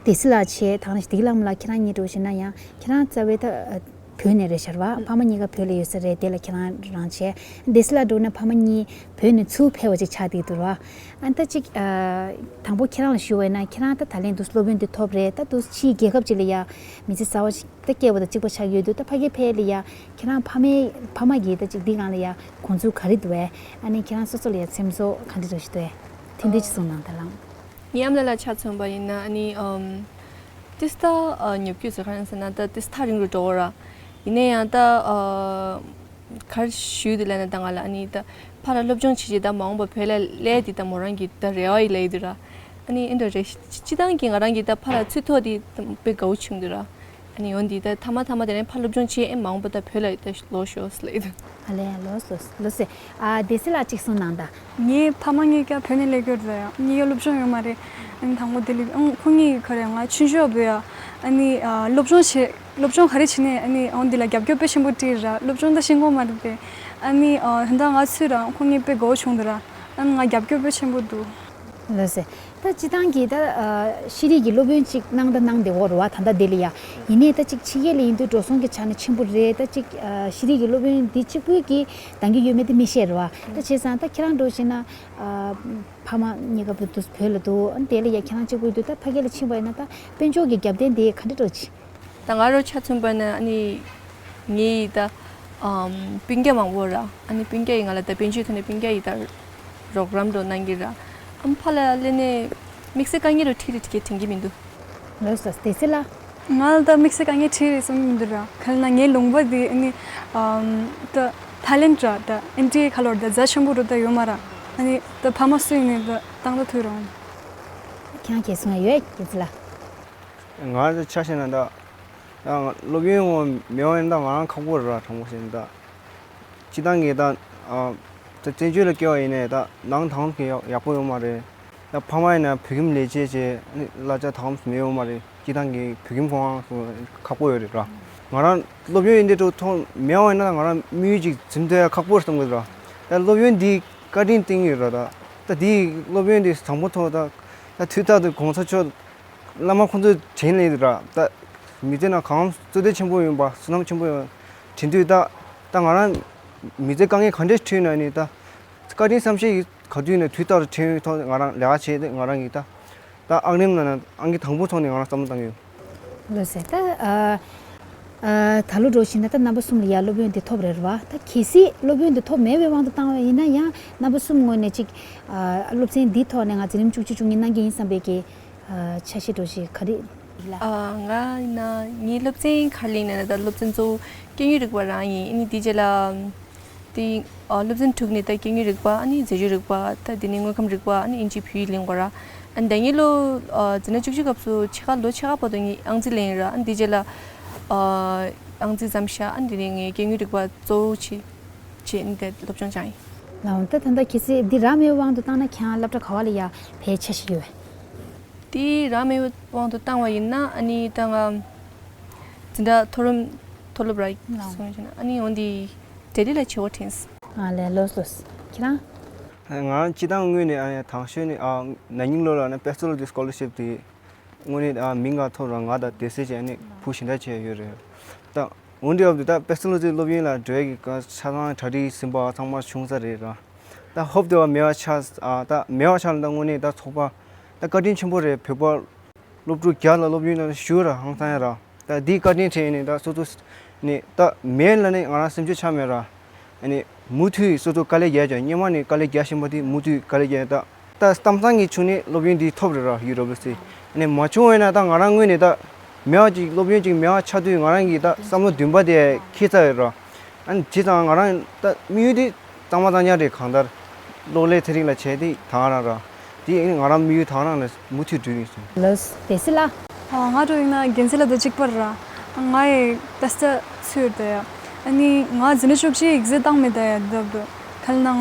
སྡེ་སྲིད་ལགས་བྱས་དང་ནི་བདེ་སྐྱིད་ལྷ་མོ་ལགས་ཁྱེད་རང་གཉིས་འགྲོ་བཞིན་ན་ཡང་ཁྱེད་རང་རྩ་བའི་ད་ཨ་བོད་ནས་རེད་ཤག་ར། ཕ་མ་གཉིས་ཀ་བོད་ལ་ཡོད་ས་རེད། དེ་ལ་ཁྱེད་རང་རང་བྱས། སྡེ་སྲིད་ལགས་འགྲོ་ན་ཕ་མ་གཉིས་བོད་ནས་ཚུར་ཕེབས་པ་ཅིག་ཆགས་བསྡད་འདུག་ར། ཨ་ད་ཅིག་ཨ་དང་པོ་ཁྱེད་རང་ལ་ཞུ་བ་ཡིན་ན། ཁྱེད་རང་ད་ད་ལན་འདུག་སློབ་ཡོན་འདི་ཐོབ་རེད། ད་འདུག་ཕྱིའི་རྒྱལ་ཁབ་ཅིག་ལ་ཡ་མི་ཚེ་གསར་བ་ཞིག་ད་སྐྱེལ་བ་དང་གཅིག་པ་ཆགས་ཡོད་དུས། ད་ཕ་གིར་ཕེབས་ལ་ཡ་ཁྱེད་རང་ཕ་མའི་ཕ་མ་གིས་ད་ཅིག་འདི་སྒང་ལ་ཡ་དགོངས་ཚུལ་ག་རེ་འདུག་བས། ཨ་ནི་ཁྱེད་རང་སོ་སོ་ལ་ཡ་སེམས་ཚོར་ག་འདྲ་འདྲ་ཞིག་འདུག་བས། ཐེངས་འདི་ཅིག་གསུངས་གནང་ད་ལགས། ངའི་ཨ་མ་ལགས་ལ་ཆ་མཚོན་པ་ཡིན་ན་ཨ་ནི་ཨམ་ཏིས་ད་ཨ་ཉོབ་ཀྱི་ཟེར་ག་རེ་ཟེར་ན་ད་ཏིས་ཐག་རིང་རུ་འགྲོ་བ་ར། ཡིན་ན་ཡང་ད་ཨ་ག་རེ་ཞུས་དེ་ལབ་ན་ད་ང་ལ་ཨ་ནི་ད་ཕར་ལ་སློབ་སྦྱོང་བྱེད་ཅིག་ད་མ་འོངས་པ་བོད་ལ་སླེབས་དེ་ད་མོ་རང་གི་ད་རེ་བ་ཡི་ལབ་ཡི་དུ་ར། ཨ་ནི་ཨེ་འདྲ་རེད། སྤྱི་བཏང་གི་ང་རང་གི་ད་ཕར་ལ་ཚུར་ཐོག་དེ་དཔེ་དགའ་བོ་བྱུང་དུ་ར། ཨ་ནི་འོན་ཏེ་ད་ཐ་མ་ཐ་མ་དེ་ནས་ཕར་སློབ་སྦྱོང་བྱེད་ཨེ་མ་འོངས་པ་ད་བོད་ལ་ད་ལོག་ཤོག་ལབ་ཡི་དུ། ཨ་ལས་ཡ་ལོས་ལོས་ལོས་སེ། ཨ་སྡེ་སྲིད་ལགས་གཅིག་གསུངས་གནང་ད། ངའི་ཕ་མ་གཉིས་ཀ་བོད་ནས་སླེབས་ཡོད་རེད། གཉིས་ཀ་སློབ་སྦྱོང་ཡོད་མ་རེད། ཨ་ནི་དང་པོ་དེ་ལས་ཨང་ཁོ་གཉིས་ག་རེ་ང་ཆུང་ཆུང་བོད་ཡ། ཨ་ནི་ཨ་སློབ་སྦྱོང་བྱེད་སློབ་སྦྱོང་ག་རེ་བྱེད་ནས་ཨ་ནི་ཨང་འདི་ལ་རྒྱབ་སྐྱོར་དཔེ་ཆེན་པོ་སྤྲད་ར། སློབ་སྦྱོང་ད་ཤེས་ཀྱི་ཡོད་མ་རེད་པས། ཨ་ནི་ཨ་ད་ལྟ་ང་ཚོས་ར་ཁོ་གཉིས་དཔེ་དགའ་བོ་བྱུང་འདུག་ར། ཨ་ནི་ང་རྒྱབ་སྐྱོར་དཔེ་ཆེན་པོ་འདུག་ལགས་སེ། ད་སྤྱིར་བཏང་གི་ད་ཨ་ཤེས་རིག་གི་སློབ་ཡོན་ཅིག་གནང་ད་གནང་བསྡད་ཡོད་རེད་བ། ད་ལྟ་འདི་ལ་ཡ། ཡིན་ནའི་ད་ཅིག་ཕྱི་རྒྱལ་ལ་ཡིན་དུས་འགྲོ་སོང་གི་ཆ་ནས་ཆེན་པོ་རེད། ད་ཅིག་ཨ་ཤེས་རིག་གི་སློབ་ཡོན་འདི་གཅིག་པུ་གིས་འདང་གི་ཡོད་མེད་དེ་མི་ཤེས་རེད་བ། ད་བྱས་ཙང་ད་ཁྱེད་རང་འགྲོ་བཞིན་ན་ཨ་ཕ་མ་གཉིས་ཀ་བོད་དུ་བོད་ལ་འདུག་ཨ་དེ་ལ་ཡ་ཁྱེད་རང་གཅིག་པུ་འདུག་ད་ཕ་གི་ལ་ཕྱིན་པ་ཡིན་ན་ད་དཔལ་འབྱོར་གྱི་རྒྱབ་རྟེན་དེ་ག་འདྲ་འདྲ་ཅིག་ད་ང་རང་ཆ་མཚོན་པ་ན་ཨ་ནི་ངའི་ད་ཨམ་སྤུན་ཀྱག་མང་པོ་ར། ཨ་ནི་སྤུན་ཀྱག་ཡིས་ང་ལ་ད་དཔལ་འབྱོར་ཐོག་ནས་སྤུན་ཀྱག་ཡིས་ད་རོགས་རམ་འདྲ་གནང་གི་ར། ཨམ་ཕར་ལ་སླེབས་ནས་དམིགས་བསལ་དཀའ་ངལ་རུ་འཕྲད་རེ་འཕྲད་དྲན་གྱི་མི་འདུག་ལགས་སོ་སྡེ་སྲིད་ལགས། ང་ལ་ད་དམིགས་བསལ་དཀའ་ངལ་འཕྲད་རེད་བསམ་གྱི་མི་འདུག་ར། ག་རེ་ན་ངའི་ལུང་པ་འདི་ཨ་ནི་ཨམ་ད་ཐའི་ལེན་ཌི་ར། ད་ཨེན་ཊི་ཨེ་ཁ་ལོར་ད་རྫ་ཆེན་པོ་རུ་ད་ཡོད་མ་ར། ཨ་ནི་ད་ཕ་མ་སུ་ཡིན་ནའི་ད་བཏང་ད་ཐུབ་རུང་། ཁྱེད་རང་གིས་གསུང་ཡ་ཡོད་སྡེ་སྲིད་ལགས། ང་ལ་ཆ་བཞག་ན་ད་ཡང་སློབ་ཡོན་ངོ་མེད་པ་ཡིན་ད་ང་རང་ཁག་པོ་རེད་ར། དྲང་པོ་བཤད་ན་ད་ སྤྱི་བཏང་གི་ད་ཨ་ད་བཙན་བྱོལ་ལ་སྐྱེ་བ་ཡིན་ནའི་ད་ནང་དྭངས་གི་ཡག་ཡག་པོ་ཡོད་མ་རེད། ད་ཕ་མ་ཡིན་ན་བོད་ཁྱིམ་ལས་བྱེད་བྱས་ཨ་ནི་གླ་ཆ་དྭངས་མེད་ཡོད་མ་རེད། སྤྱི་བཏང་གི་བོད་ཁྱིམ་ཁོ་རང་ཚོ་ཁག་པོ་ཡོད་རེད་ར། ང་རང་སློབ་ཡོན་འདི་འདྲ་ཐོག་མེད་པ་ཡིན་ན་ང་རང་དམིགས་ཡུལ་ཅིག་འཛིན་ཐུབ་ཡ་ཁག་པོ་རེད་བསམ་གི་ར། ད་སློབ་ཡོན་འདི་བཀའ་དྲིན་བསྟེན་གི་ར། ད་ད་འདི་སློབ་ཡོན་འདི་བཟང་པོ་ཐོག་ད་ད་དུས་རྟག་ཏུ་གོང་ས་མཆོག་བླ་མ་ཁོང་ཚོས་དྲན་ལེ་ར། ད་མི་ཚེ་ནང་གང་བསོད་བདེ་ཆེན་པོ་ཡོང་པ་བསོད་ནམས་ཆེན་པོ་ཡོང་དྲན་དུས་ད་ད་ང་རང་མི་ཚེ་དཀའ་ངལ་ག་འདྲས་འཕྲད་ན་ནི་ད་བཀའ་དྲིན་བསམ་ཤེས་ཀྱི་ག་དུས་ནས་དུས་ལྟར་དྲན་ཐོག་ང་རང་ལས་ཀ་བྱས་ཏེ་ང་རང་གི་ད་ད་ཨང་རིམ་ནང་ནས་ཨང་ཀི་དང་པོ་ཐོག་ནས་ང་རང་བསམ་བློ་བཏང་ཡོད། ལགས་སོ། ད་ཨ་ཨ་ད་ལོ་འགྲོ་བཞིན་ན་ད་རྣམ་པ་གསུམ་ལ་ཡ་སློབ་ཡོན་འདི་ཐོབ་རེད་བ། ད་གལ་སྲིད་སློབ་ཡོན་འདི་ཐོབ་མེད་པའི་དབང་དུ་བཏང་བ་ཡིན་ན་ཡང་རྣམ་པ་གསུམ་ངོས་ནས་ཅིག་ཨ་སློབ་ཚན་འདི་ཐོག་ནས་ང་འཛིན་རིམ་བཅུ་གཅིག་བཅུ་གཉིས་གནང་གི་ཡིན་བསམ་པའི་གི་ཨ་འཆར་གཞི་འགྲོ་བཞིན་ག་རེ་ལ། ཨ་ང་ཡིན་ན་ངའི་སློབ་ཚན་ག་རེ་ཡིན་ན་ད་སློབ་ཚན་གཙོ་བོ་སྐྱོན་ཡོན་རིག་པ་རང་ཡིན། ཨ་ནི་དེ་རྗེས་ལ་དེ་ཨ་སློབ་ཚན་དྲུག་ནས་ད་སྐྱོན་ཡོན་རིག་པ། ཨ་ནི་རྫས་སྦྱོར་རིག་པ། ད་དེ་ནས་དངོས་ཁམས་རིག་པ། ཨ་ནི་ཨིན་ཇི་བོད་ཡིག་ལེན་དགོས་ར། ཨ་ནི་ད་ངའི་ལོ་ཨ་འཛིན་གྲྭ་བཅུ་གཅིག་སྐབས་སུ་ཕྱེད་ཀ་ལོ་ཕྱེད་ཀ་བར་དུ་ངས་ཨང་རྩིས་ལེན་ཡིན་ར། ཨ་ནི་དེ་རྗེས་ལ་ཨ་ཨང་རྩིས་མཚམས་བཞག་ཨ་ནི་དེ་ནས་ངས་སྐྱོན་ཡོན་རིག་པ་གཙོ་བོ་བྱས་བྱས་ཨ་ནི་དེ་སློབ་སྦྱོང་སྦྱངས་ཡིན། ལགས་འོང་། ད་ད་ལྟ་གལ་སྲིད་འདི་རག་མེད་པའི་དབང་དུ་བཏང་ན་ཁྱེད་རང་སློབ་གྲྭ་ག་བ་ལ་ཡ་ཕེབས་འཆར་གཞི་ཡོད་པས། དེ་རག་མེད་པའི་དབང་དུ་བཏང་བ་ཡིན་ན་ཨ་ནི་ད་ང་འཛིན་གྲྭ་མཐོ་རིམ་མཐོ་སློབ་ར་ལགས་འོང་། སོང་ཡིན་ན་ཨ་ནི་འོན་ཏེ་ལྡི་ལི་ལ་བྱེད་དགོས་དྲན་སོང་། ཨ་ལས། ལགས་སོ། ཁྱེད་རང་། ང་སྤྱི་བཏང་དངོས་ནས་ཨ་ནི་དང་ཤོས་ནི་ཨ་ན་ནིང་ལོ་ལ་ནི་Bachelor of Scholarship དེ་དངོས་གནས་ཨ་མིང་ག་ཐོབ་ར། ང་དང་སྡེ་སྲིད་བྱས་ནས་བུ་གཞན་དག་བྱས་ཡོད་རེད། ད་འོན་ཏེ་ཨ་ད་Bachelor of སློབ་ཡོན་ལ་འགྲོ་ཡ་གི་ཆ་ཚང་གྲ་སྒྲིག་ཟིན་པ་ཚང་མ་བྱུང་ས་རེད་ར། ད་ཧོབ་སྟེ་བ་མེད་པ་ཆགས་ཨ་ད་མེད་པ་ཆགས་ལ་ད་དངོས་གནས་ད་ཚོགས་པ་ད་བཀའ་དྲིན་ཆེན་པོ་རེད། བོད་པ་སློབ་ཕྲུག་བརྒྱ་ལ་སློབ་ཡོན་ལ་ཞུ་ར་ཧང་སང་ཡ་ར། ད་འདིའི་བཀའ་དྲིན་དྲན་ནས་ད་སོ་སོ་ནས་ད་མེད་ལ་ནི་ང་རང་སེམས་ཤུགས་ཆག་མེད་ར། ཨ་ནི་མུ་མཐུད་སོ་སོ་དཀའ་ལས་རྒྱག་ཀྱང་སྔོན་མ་ནས་དཀའ་ལས་རྒྱག་བཞིན་པ་དེ་མུ་མཐུད་དཀའ་ལས་རྒྱག་ད་ད་གཏམ་བཟང་གི་བྱུང་ནས་སློབ་ཡོན་འདི་ཐོབ་རེད་ར། ཡུ་ཌབ་ལུ་སི། ཨ་ནི་མ་བྱུང་བས་ན་ད་ང་རང་ངོས་ནས་ད་མེད་པ་ཅིག་སློབ་ཡོན་ཅིག་མེད་པ་ཆགས་དུས་ང་རང་གི་ད་བསམ་བློ་འདུན་པ་དེ་འཁྱེར་ཚར་ཡོད་ར། ཨ་ནི་བྱས་ཙང་ང་རང་ད་དམིགས་ཡུལ་དེ་གཙང་མ་གཙང་རྐྱང་རེད། གང་ལྟར་གློག་ཀླད་ཚན་རིག་ལ་བྱས་ཏེ་ད་ང་རང་ར་དེ་ཨ་ནི་ང་རང་དམིགས་ཡུལ་ད་ང་རང་ལ་མུ་མཐུད་འགྲོ་ཡིན་སོང་། ལགས་སོ། བདེ་སྲིད་ལགས། ཨ་ང་འགྲོ་ཡིན་ན་རྒན་ཚེ་ལགས་དང་གཅིག་པ་ར། ང་ཡི་ད་ལྟ་ཚུད་ཡོད་དེ། ཨ་ནི་ང་འཛིན་གྲྭ་བཅུ་གཅིག་ཡིག་ཚད་བཏང་མེད་དེ་ཡ་འདབ་འདུག་ཁ་ལ་ན་ང་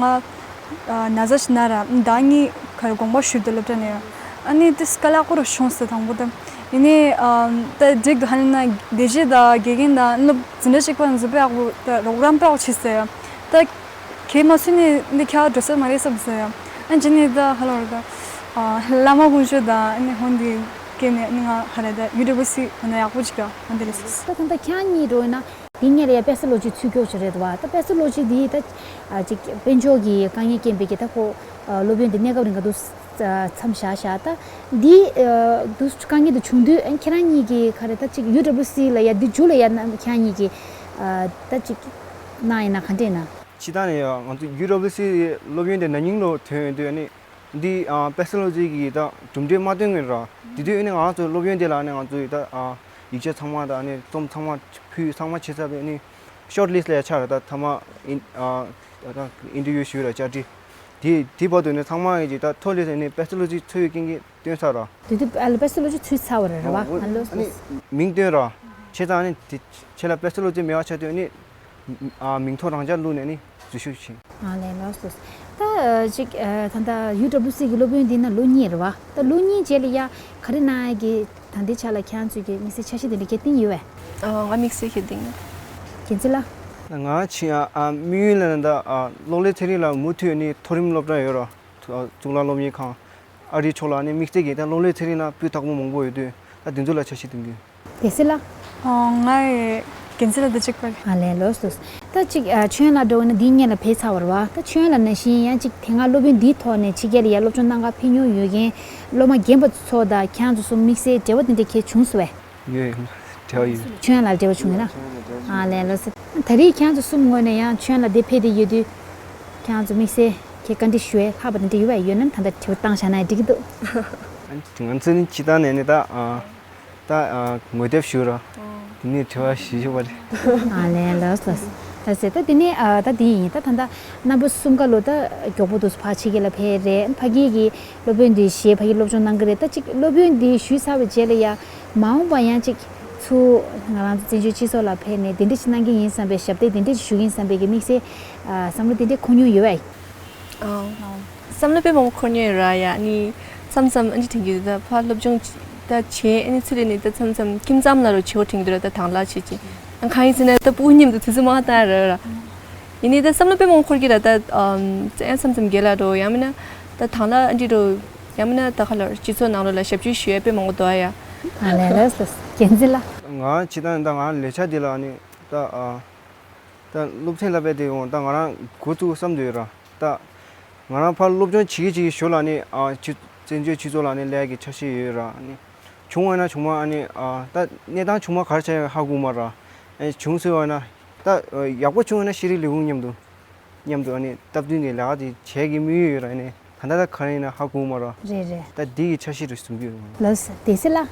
ན་ཚ་ཞིག་ན་ར་ཟླ་གཉིས་ཁར་དགོངས་པ་ཞུས་ཏེ་སློབ་གྲྭ་ནས། ཨ་ནི་དེ་དཀའ་ལས་ཁག་པོ་རུ་བྱུང་སོང་དང་པོ་དེ། ཡིན་ནའི་ཨ་ད་འགྲིག་འདུག་ཧ་ལས་ན་སྡེ་སྲིད་དང་དགེ་རྒན་དང་སློབ་འཛིན་གྲྭ་གཅིག་པ་ཚོ་དཔེ་ཡག་པོ་ད་རོགས་རམ་དཔེ་ཡག་པོ་བྱས་སོང་ཡ། ད་གལ་མ་ཚུད་ནས་འདི་ཁྱེད་འགྲོ་ས་མ་རེད་བསམ་སོང་ཡ། ཨ་ཇི་ནས་ད་ཧ་ལོ་ར་ད་ཨ་བླ་མ་དཀོན་མཆོག་དང་ཨ་ནི་ཧོན་དེ་སྐྱེས་ནས་ཨ་ནི་ང་ཧ་ལས་ད་ཡུ་ཌབ་ལུ་སི་ཧོན་ན་ཡག་པོ་ཅིག་ག་ཧོན་དེ་ལས་སོང་། ད་ད་ད་ཁྱེད་གཉིས་འགྲོ་ཡིན་ན། དེ་སྔོན་ལ་ཡ་དཔེ་སྲིད་ལོ་རྒྱུས་ཚུད་ཀྱོག་ཅིག་རེད་བ། ད་དཔེ་སྲིད་ལོ་རྒྱུས་འདི་ད་ཨ་ཅིག་དཔལ་འབྱོར་གྱི་དཀའ་ངལ་རྐྱེན་པས་ཀྱི་ད་ཁོ་ཨ་སློབ་ཡོན་འདི་གནས་སྐབས་རིང་ག་འདུག་མཚམས་བཞག་བཞག་ད་འདི་ཨ་འདུག་དཀའ་ངལ་འདི་བྱུང་དུས་ཨ་ཁྱེད་རང་གཉིས་ཀྱི་ག་རེ་ད་ཅིག་ཡུ་ཌབ་ལུ་སི་ལ་ཡ་འདི་མཇུག་ལ་ཡ་ན་ཁྱེད་རང་གཉིས་ཀྱི་ཨ་ད་ཅིག་གནང་ཡིན་ན་ག་འདྲས་ན། སྤྱིར་བཏང་ནས་ཡ་ང་ཚོ་ཡུ་ཌབ་ལུ་སི་སློབ་ཡོན་འདི་ན་ནིང་ལོ་ཐོན་ཡོང་དུས་ཨ་ནི། འདི་ཨ་དཔེ་སྲིད་ལོ་རྒྱུས་ཀྱི་ད་གྲུབ་འབྲས་མ་ཐོན་ངེས་ར། དེ་དུས་ཨ་ནི་ང་ཚོ་སློབ་ཡོན་དེ་ལ་ཨ་ནི་ང་ཚོའི་ད་ཨ་ཡིག་ཆ་ཚང་མ་ད་ཨ་ནི་རྩོམ་ཚང་མ་ཕུལ་ཚང་མ་བྱས་ཚར་བས་ཨ་ནི་ཤོཊ་ལིསཊ་ལ་ཡ་ཆགས་ར། ད་མཐའ་མ་ཨིན་ཨ་ད་ཨིན་ཊར་བིའུ་ཞུས་ར་བཅར་འདྲི། དེ་དེ་བར་དུ་ནི་ཚང་མ་ཡིན་གྱི་ད་ཐོ་ལིསཊ་ཨ་ནི་དཔེ་སྲིད་ལོ་རྒྱུས་ཚུད་ཡོད་མཁན་གྱི་བཏོན་ཚར་ར། དེ་དུས་ཨ་ལ་དཔེ་སྲིད་ལོ་རྒྱུས་ཚུད་ཚར་བ་རེད་ར་བ། ཨ་ལོ་ཨ་ནི་མིང་བཏོན་ར། བྱས་ཙང་ཨ་ནི་དེ་ཁྱེད་ལ་དཔེ་སྲིད་ལོ་རྒྱུས་མེད་པ་ཆགས་དུས་ཨ་ནི། ཨ་མིང་ཐོ་རང་འཇགས་བླུགས་ནས་ནི་འཛུལ་ཞུགས་བྱས། ཨ་ལས། ལགས་སོ། ད་ཅིག་ཨ་ད་ལྟ་ཡུ་ཌབ་ལུ་སི་གི་སློབ་ཡོན་འདི་ན་ལོ་གཉིས་རེད་བ། ད་ལོ་གཉིས་རྗེས་ལ་ཡ་ག་རེ་གནང་ཡ་གི་ད་ལྟའི་ཆ་ལ་ཁྱེད་རང་ཚོས་ཀྱི་དམིགས་བསལ་འཆར་གཞི་དེ་འདྲ་གལ་བཏིང་ཡོད་བས། ཨ་ང་དམིགས་བསལ་གལ་བཏིང་ཡོད། རྒན་ཚེ་ལགས། ང་ཕྱིན་ཨ་ཨ་དམིགས་ཡུལ་ལ་ད་ཨ་གློག་ཀླད་ཚན་རིག་ལ་མུ་མཐུད་ནི་མཐོ་རིམ་སློབ་གྲྭ་ཡོད་ར། གཙུག་ལག་སློབ་གཉེར་ཁང་། ཨ་རིའི་ཕྱོགས་ལ་ནི་དམིགས་བསལ་གྱི་ད་གློག་ཀླད་ཚན་རིག་ནང་སྤུས་དག་པོ་མང་པོ་ཡོད་དུས་ད་དེ་ཚོ་ལ་འཆར་གཞི་གཏོང་གི་ཡོད། བདེ་སྲིད་ལགས། ཨོ་ང་ཡི་རྒན་ཚེ་ལགས་དང་གཅིག་པ་རེད། ཨ་ལས། ལགས་སོ། ད་ཅིག་ཨ་མཆོད་ཡོན་ལགས་འདྲ་བོ་ན་འདིའི་སྔོན་ལ་ཕེབས་ཚར་བ་རེད་བ། ད་མཆོད་ཡོན་ལགས་ནང་བཞིན་ཡང་ཅིག་དེ་སྔ་སློབ་ཡོན་འདིའི་ཐོག་ནས་ཕྱི་རྒྱལ་ལ་ཡར་སློབ་སྦྱོང་གནང་གར་ཕེབས་མྱོང་ཡོད་མཁན་སློབ་མ་རྒན་པ་ཚོ་དང་ཁྱེད་རང་ཚོ་གསུམ་དམིགས་བསལ་འབྲེལ་བ་དེ་འདྲ་གལ་བྱུང་སོང་བས། ཡོད་ཡོད། འབྲེལ་བ་ཡོད། མཆོད་ཡོན་ལགས་འབྲེལ་བ་བྱུང་ཡོད་ན། ཨ་ལས། ལགས་སོ། ད་རེས་ཁྱེད་རང་ཚོ་གསུམ་ངོས་ནས་ཡང་མཆོད་ཡོན་ལགས་འདིར་ཕེབས་བསྡད་ཡོད་དུས་ཁྱེད་རང་ཚོ་དམིགས་བསལ་གྱི་བཀའ་འདྲི་ཞུ་ཡས་ལྷག་པ་དེ་འདྲ་ཡོད་པ་ཡོད་ན་ད་ལྟ་དྲི་བ་བཏང་བཞག་ན་ཡང་འགྲིག་གི་འདུག་ང་ཚོ་ནི་སྤྱིར་བཏང་ནས་ནི་ད་ཨ་ད་ཨ་ངོ་དེབ་ཞུ་ར། དེ་ནས་དྲི་བ་ཞུ་ཞུ་བ་རེད། ཨ་ལས། ལགས་སོ། ད་ཟེར་ད་དེ་ནས་ཨ་ད་དེ་ཡིན། ད་ད་ད་རྣམ་པ་གསུམ་ཀ་ལོ་ད་མགྱོགས་པོ་འདུག་ཕར་ཕྱི་རྒྱལ་ལ་ཕེབས་རེད། ཕ་གི་གི་སློབ་དཔོན་འདི་ཞེས་ཕ་གི་སློབ་སྦྱོང་གནང་གི་རེད། ད་ཅིག་སློབ་དཔོན་འདི་ཞུས་ཚར་བའི་རྗེས་ལ་ཡ་མ་འོངས་པ་ཡང་ཅིག་ཚུར་ང་རང་ཚོ་བཙན་བྱོལ་སྤྱི་ཚོགས་ལ་ཕེབས་ནས་དེ་འདྲ་ཅིག་གནང་གི་ཡིན་བསམ་པའི་ཞབས་སྟེགས་དེ་འདྲ་ཅིག་ཞུ་གི་ཡིན་བསམ་པའི་གི་དམིགས་བསལ་ ཨ། བསམ་བློ་དེ་འདྲའི་འཁོར་མྱོང་ཡོད་པས། ཨོ། བསམ་བློ་དཔེ་མང་པོ་འཁོར་མྱོང་ཡོད་ར་ཡ། ཨ་ནི་མཚམས་མཚམས་ཨ་ནི་དྲན་གྱི་འདུག་ད་ཕར་སློབ་སྦྱོང་ད་བྱས། ཨ་ནི་ཚུར་ལ་ནི་ད་མཚམས་མཚམས་ཁྱིམ་ཚང་ལ་རོ་བྱེད་དགོས་དྲན་གྱི་འདུག་ར། ད་དང་ལ་བྱེད་ཀྱི། ཨ། གང་ཡིན་ཟེར་ན་ད་སྤུ་གུ་མཉམ་དུ་དུས་ཚོད་མང་བཏང་ར་ར། ཡིན་ནའི་ད་བསམ་བློ་དཔེ་མང་པོ་འཁོར་གྱི་ར། ད་ཨམ་ཙེ་ཨ་མཚམས་མཚམས་རྒན་ལགས་རོ། ཡང་མིན་ན་ད་དང་ལ་ཨ་འདྲི་རོ། ཡང་མིན་ན་ད་ག་ལ་སྤྱི་ཚོགས་ནང་ལོགས་ལ་ཞབས་ཕྱི་ཞུ་ཡ་དཔེ་མང་པོ་འདུག་ཨ་ཡ། ཨ་ལས་ལས་ལས། རྒྱལ་མཚན་ལགས། ང་ཇི་ལྟར་ད་ང་ལས་འཆར་འདི་ལ་ནི་ད་ཨ་ད་སློབ་ཚན་ལ་དཔེ་དེ་འོང་ད་ང་རང་འགོ་བཙུགས་བསམ་དུ་ཡོད་ར། ད་ང་རང་ཕར་སློབ་སྦྱོང་བྱེད་ཀྱི་བྱེད་ཀྱི་ཞོར་ལ་ནི་ཨ་ཕྱི་བཙན་བྱོལ་སྤྱི་ཚོགས་ལ་ནི་སླེབས་ཀྱི་འཆར་གཞི་ཡོད་ར། ནི་བྱུང་བ་ན་བྱུང་མ་ཨ་ནི་ཨ་ད་གནས་སྟངས་བྱུང་མ་ག་རེ་བྱས་ཧ་གོ་མ་ར། ཨ་ནི་བྱུང་ཟེར་བ་ན་ད་ཡག་པོ་བྱུང་བ་ན་ཤེས་རིག་ལས་ཁུངས་མཉམ་དུ་མཉམ་དུ་ཨ་ནི་སྟབས་བསྟུན་ནས་ལས་ཀ་དེ་བྱེད་ཀྱི་དམིགས་ཡུལ་ཡོད་ར། ཨ་ནི་ད་ལྟ་ད་ག་རེ་ཡིན་ན་ཧ་གོ་མ་ར། རེད་རེད། ད་འདི་ཡི་འཆར་གཞི་རུ་བཟུང་གི་ཡོད་ར། ལགས་སོ། བདེ་སྐྱིད་ལགས།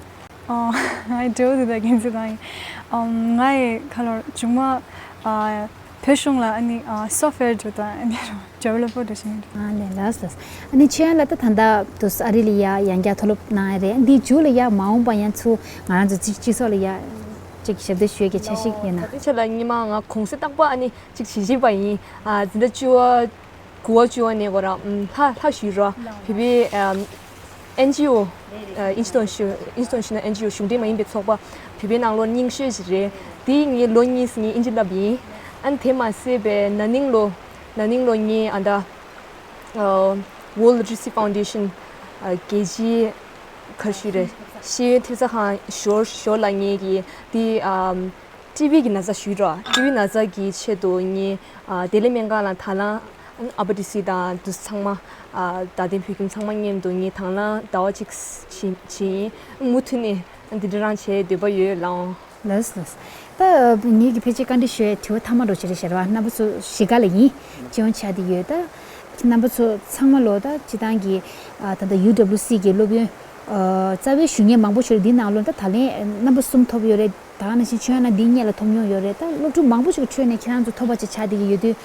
ཨོ། ང་ཡི་འབྲས་བུ་དེ་དག་རྒྱལ་མཚན་ལགས་ཡིན། ཨམ་ང་ཡི་ཁ་ལོར་བྱུང་མ་ཨ་བོད་གཞུང་ལ་ཨ་ནི་ཨ་སོཕ་ཝེར་འགྲོ་དང་ཨ་ནི་རོ་ཌི་ཝེ་ལོ་པར་འགྲོ་བཞིན་ཡོད། ཨ་ནི་ལགས་སོ། ཨ་ནི་ཆོས་དབྱངས་ལགས་ད་ད་ལྟ་དུ་ཨ་རི་ལ་ཡ་ཡང་བསྐྱར་མཐོ་སློབ་གནང་ཡ་རེད། འདིའི་མཇུག་ལ་ཡ་མ་འོངས་པ་ཡང་ཚུར་ང་རང་ཚོ་སྤྱི་སྤྱི་ཚོགས་ལ་ཡ་ཅིག་ཞབས་འདེགས་ཞུ་ཡ་གི་འཆར་གཞི་ཡོད་ན། ད་ལྟའི་ཆ་ལ་སྔོན་མ་ང་གུང་སེང་རྟག་པར་ཨ་ནི་ཅིག་བྱེད་བཞིན་པ་ཡིན། ཨ་འཛིན་གྲྭ་བཅུ་པ་དགུ་པ་བཅུ་པ་ནས་ཁོ་རང་ཨམ་ལྷ་ལྷ་ཞུས་རོ། བོད་པའི་ཨམ་ཨེན་ཇི་ཨོ། ཨ་ཨིན་ཇི་དང་ཞུ་ཨིན་ཇི་དང་ཞུ་ན་ཨེན་ཇི་ཨོ་གཞུང་འབྲེལ་མ་ཡིན་པའི་ཚོགས་པ་བོད་པའི་ནང་ལོགས་རྙིང་ཤོས་ཤིག་རེད། དེ་ངས་ལོ་གཉིས་ངས་ཨིན་ཇི་བསླབས་ཡིན། ཨ་ནི་དེ་མ་ཟད་པའི་ན་ནིང་ལོ་ན་ནིང་ལོ་ངས་ཨ་ད་ཨ་World Literacy Foundation ཨ་རྒྱལ་སྤྱིའི་ག་རེ་ཞུ་རེད། ཤེས་ཡོན་ཐེབས་རྩ་ཁང་ཞོར་ཞོར་ལ་ངས་ཀྱི་དེ་ཨམ། ཊི་བི་གི་ན་ཚ་ཞུས་རོ། ཊི་བི་ན་ཚ་གི་ཆེད་དུ་ངས་ཨ་བདེ་ལེགས་སྨན་ཁང་ལ་ད་ལན་ཨ་པ་ཊི་སི་དང་དུ་ཚང་མ་ཨ་རྡ་སྟེང་བོད་ཁྱིམ་ཚང་མ་མཉམ་དུ་ངས་ད་ལན་ཟླ་བ་གཅིག་བྱིན་བྱིན་ཡིན། མུ་མཐུད་ནས་འདི་འདྲ་རང་བྱེད་འདོད་པ་ཡོད་ལགས། ལགས་ལགས། ད་ངེད་ཀྱི་ཕལ་ཆེར་བཀའ་འདྲི་ཞུ་ཡའི་དྲི་བ་མཐའ་མ་འདྲ་ཅིག་རེད་ཤག་ར། རྣམ་པ་ཚོ་གཞིས་ཀ་ལ་ཡིན་སྤྱི་ཡོངས་ཆགས་བསྡད་ཡོད། ད་རྣམ་པ་ཚོ་ཚང་མ་ལོ་ད་སྤྱི་བཏང་གི་ཨ་ད་ལྟ་ཡུ་ཌབ་ལུ་སི་གི་སློབ་ཡོན་ཨ་རྩ་བའི་ཞུ་མཁན་མང་པོ་ཞིག་རེད། འདི་ནང་ལོ་ད་ད་ལན་རྣམ་པ་གསུམ་ཐོབ་ཡོད་རེད། ད་ག་ནང་བཞིན་ཆོས་ཡང་ན་འདི་སྔོན་ལ་ཐོབ་མྱོང་ཡོད་རེད། ད་སློབ་ཕྲུག་མང་པོ་ཞིག་གི་ཁྲོད་ནས་ཁྱེད་རང་ཚོ་ཐོབ་པ་ཅིག་ཆགས་བསྡད་ཀྱི་ཡོད་དུས།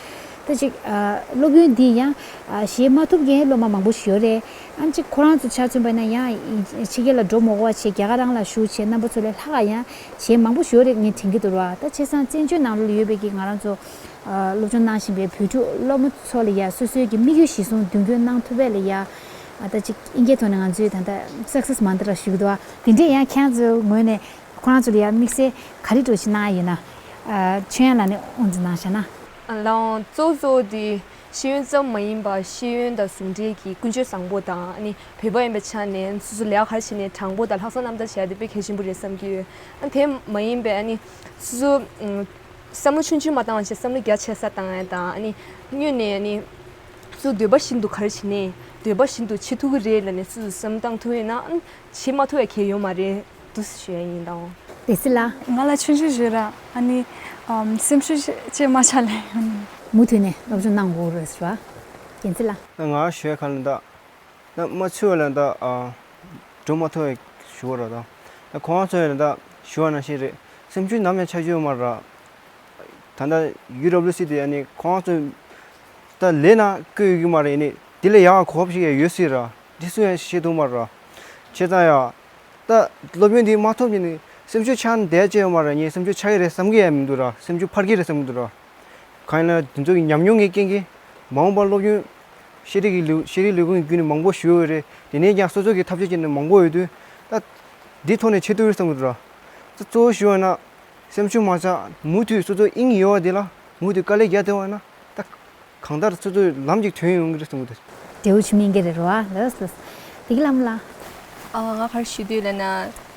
ད་ཅིག་ཨ་སློབ་ཡོན་འདི་ཡང་ཨ་གཞན་མ་ཐོབ་མཁན་སློབ་མ་མང་པོ་ཞིག་ཡོད་རེད། ཨ་ཅིག་ཁོ་རང་ཚོ་ཆ་མཚོན་པ་ན་ཡང་ཕྱི་རྒྱལ་ལ་འགྲོ་མ་དགོས་པ་བྱས་རྒྱ་གར་རང་ལ་བཞུགས་བྱས་རྣམ་པ་ཚོ་ལས་ལྷག་ག་ཡང་གཞན་མང་པོ་ཞིག་ཡོད་རེད་ངས་དྲན་གྱི་འདུག་ར། ད་བྱས་ཙང་བཙན་བྱོལ་ནང་ལོགས་ལ་ཡོད་པའི་གི་ང་རང་ཚོ་ཨ་སློབ་སྦྱོང་གནང་བཞིན་པའི་བོད་ཕྲུག་སློབ་མ་ཚོ་ལ་ཡ་སོ་སོའི་གི་དམིགས་ཡུལ་གཞིར་བཟུང་མདུན་སྐྱོད་གནང་ཐུབ་པ་ལ་ཡ་ཨ་ད་ཅིག་ཨིན་སྐད་ཐོག་ནས་ང་ཚོས་ད་ལྟ་སག་སེ་སི་མན་ཏྲ་ཞུ་གི་འདུག་ཨ། དེ་འདྲས་ཡང་ཁྱེད་རང་ཚོའི་ངོས་ནས། ཁོ་རང་ཚོ་ལ་ཡང་དམིགས་བསལ་ག་རེ་འདྲ་ཞིག་གནང་ཡ་ཡོད་ན། ཨ་ཆོས་དབྱངས་ལགས་ནས་དབུ་འཛུགས་གནང་བཞག་ན། ལགས་འོང་། གཙོ་བོ་གཙོ་བོ་དེ་ཤེས་ཡོན་ཙམ་མ་ཡིན་པར་ཤེས་ཡོན་དང་ཟུང་འབྲེལ་གྱི་ཀུན་སྤྱོད་བཟང་པོ་དང་ཨ་ནི་བོད་པ་ཡིན་པའི་ཆ་ནས་སོ་སོ་ལས་ཀ་ག་རེ་བྱས་ནས་དྲང་པོ་དང་ལྷག་བསམ་རྣམ་དག་བྱས་ཏེ་དཔེ་གལ་ཆེན་པོ་རེད་བསམ་གྱི་ཡོད། ཨ་དེ་མ་ཡིན་པའི་ཨ་ནི་སོ་སོ་ཨུམ་བསམ་བློ་ཆུང་ཆུང་མ་བཏང་བ་བྱས་བསམ་བློ་རྒྱ་ཆེ་ས་བཏང་ཡ་དང་ཨ་ནི་སྔོན་ནས་ཨ་ནི་སོ་སོ་འདོད་པ་བཞིན་དུ་ག་རེ་བྱས་ནས་འདོད་པ་བཞིན་དུ་བྱེད་ཐུབ་ཀྱི་རེད་ལབ་ནས་སོ་སོ་བསམ་བློ་བཏང་ཐུབ་ཡོད་ན་ཨ་ནི། བྱེད་མ་ཐུབ་པའི་གལ་ཡོད་མ་རེད་འདུག་ཞུ་ཡ་ཡིན་ད། བདེ་སྐྱིད་ལགས། ང་ལ་ཆུང་ཆུང་ཞིག་ར་ཨ་ནི་ཨམ་སེམས་ཤུགས་ཅི་ཅི་མ་ཆག་ལེ། མུ་མཐུད་ནས་སློབ་སྦྱོང་གནང་དགོས་རེད་ཟེར་བ། རྒྱལ་མཚན་ལགས། ང་ཞུ་ཡ་ག་ལ་ད་ད་མ་ཚུད་པ་ལ་ད་ཨ་འགྲོ་མ་ཐུབ་པའི་ཞུ་བ་ར་ད་ད་ཁོང་ཚོ་ཡ་ད་ཞུ་བ་ནང་བཞིན་རེད། སེམས་ཤུགས་ནམ་ཡང་ཆག་རྒྱུ་ཡོད་མ་རེད། ད་ལྟ་ཡུ་ཌབ་ལུ་སི་དེ་ཨ་ནི་ཁོང་ཚོ་ད་ལས་ན་བསྐོས་ཡོད་ཀྱི་མ་རེད། ཨ་ནི་དེ་ལས་ཡག་གོ་སྐབས་ཤིག་ཡང་ཡོད་སྲིད་ར། འདི་སུ་ཡང་ཤེས་ཐུབ་མ་རེད། བྱས་ཙང་ཡང་ད་སློབ་ཡོན་འདི་མ་ཐོབ་ཀྱི་ནི་སེམས་ཤུགས་ཆག་ནས་བསྡད་ཀྱི་ཡོད་མ་རེད། ངས་སེམས་ཤུགས་ཆག་གི་རེད་བསམ་གྱི་ཡང་མི་འདུག་ར། སེམས་ཤུགས་འཕར་གྱི་རེད་བསམ་གྱི་འདུག་ར། གང་ཡིན་ན་དེ་ཚོ་གི་ཉམས་མྱོང་གི་རྐྱེན་གྱིས་མ་འོངས་པར་སློབ་ཡོན་ཤེས་རིག་གི་ལེའུ་ཤེས་རིག་ལས་ཁུངས་ཀྱི་བརྒྱུད་ནས་མང་པོ་ཞུ་ཡོད་རེད། དེ་ནས་ཀྱང་སོ་སོ་གི་ཐབས་ཤེས་བྱས་ནས་མང་པོ་ཡོད་དུས་ད་འདི་ཐོག་ནས་བྱེད་ཐུབ་རེད་བསམ་གྱི་འདུག་ར། ད་གཙོ་བོ་ཞུ་བ་ན། སེམས་ཤུགས་མ་ཆག་མུ་མཐུད་སོ་སོ་དབྱིངས་ཡོད་པ་དེ་ལ་མུ་མཐུད་དཀའ་ལས་རྒྱག་བསྡད་པ་ན་ད་གང་ལྟར་སོ་སོའི་ལམ་ཅིག་ཐོན་ཡོང་གི་རེད་བསམ་གྱི་འདུག་འབྲས་བུ་ཆུ་སྨིན་གྱི་རེད་རོ། ཨ་ལགས་སོ། བདེ་སྐྱིད་ལྷ་མོ་ལགས། ཨ་ང་ག་རེ་ཞུ་འདོད་ལབ་ན།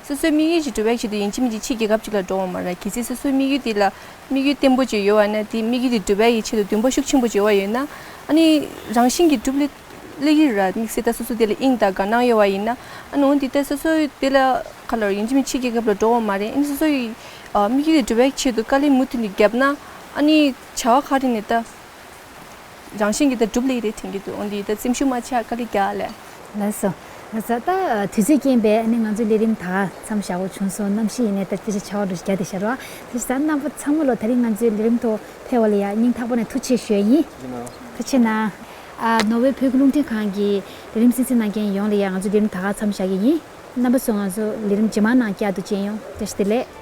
སོ་སོའི་དམིགས་ཡུལ་ཅིག་འགྲུབ་པའི་ཆེད་དུ་ཡིན་གཅིག་མིན་གཅིག་ཕྱི་རྒྱལ་ཁབ་ཅིག་ལ་འགྲོ་བ་མ་རེད། གལ་སྲིད་སོ་སོའི་དམིགས་ཡུལ་དེ་ལ་དམིགས་ཡུལ་བརྟན་པོ་ཅིག་ཡོད་པ་ན་དེ་དམིགས་ཡུལ་དེ་འགྲུབ་པའི་ཆེད་དུ་འདུན་པ་ཤུགས་ཆེན་པོ་ཅིག་ཡོད་པ་ཡོད་ན་ཨ་ནི་རང་བཞིན་གྱིས་འགྲུབ་ལེ་ལེ་གི་ར། དམིགས་བསལ་ད་སོ་སོ་དེ་ལ་དབྱིངས་དང་དགའ་སྣང་ཡོད་པ་ཡིན་ན་ཨ་ནི་འོ་འདི་ལྟ་སོ་སོ་དེ་ལ་ག་ལོར་ཡིན་གཅིག་མིན་གཅིག་ཕྱི་རྒྱལ་ཁབ་ལ་འགྲོ་བ་མ་རེད། ཨ་ནི་སོ་སོ་ཡི་ཨ་དམིགས་ཡུལ་དེ་འགྲུབ་པའི་ཆེད་དུ་དཀའ་ལས་མུ་མཐུད་ནས་བརྒྱབ་ན་ཨ་ནི་བྱ་བ་ག་རེ་ནས་ད་རང་བཞིན་གྱིས་ད་འགྲུབ་ལེ་རེད་དྲན་གྱི་འདུག་འོ་འདི་ད་སེམས་ཤུགས་མ་ཆག་དཀའ་ལས་རྒྱག་ལེ། ལགས་སོ། ལགས་སོ། ད་དུས་ཚོད་རྐྱེན་པས་ཨ་ནི་ང་ཚོའི་ལས་རིམ་ད་མཚམས་བཞག་དགོས་བྱུང་སོང་། གནམ་གཤིས་ཡིན་ནའི་ད་སྐད་ཆ་ཆར་པ་འདྲ་ཞིག་རྒྱག་བསྡད་ཤག་རོ། དེ་བཞིན་ད་རྣམ་པ་ཚང་མ་ལོ་དེ་རིང་ང་ཚོའི་ལས་རིམ་ཐོག་ཕེབས་པ་ལ་ཡ་སྙིང་ཐག་པ་ནས་ཐུགས་རྗེ་ཆེ་ཞུ་ཡ་ཡིན། ཐུགས་རྗེ་གནང་། ཨ་ནོར་ཝེ་བོད་ཀྱི་རླུང་འཕྲིན་ཁང་གི་ལས་རིམ་གསན་གཟིགས་གནང་མཁན་ཡོངས་ལ་ཡ་ང་ཚོའི་ལས་རིམ་ད་ག་མཚམས་བཞག་གི་ཡིན། རྣམ་པ་ཚོ་ང་ཚོ་ལས་རིམ་རྗེས་མ་ནང་བསྐྱར་དུ་མཇལ་ཡོང་། བཀྲ་ཤིས་བདེ་ལེགས།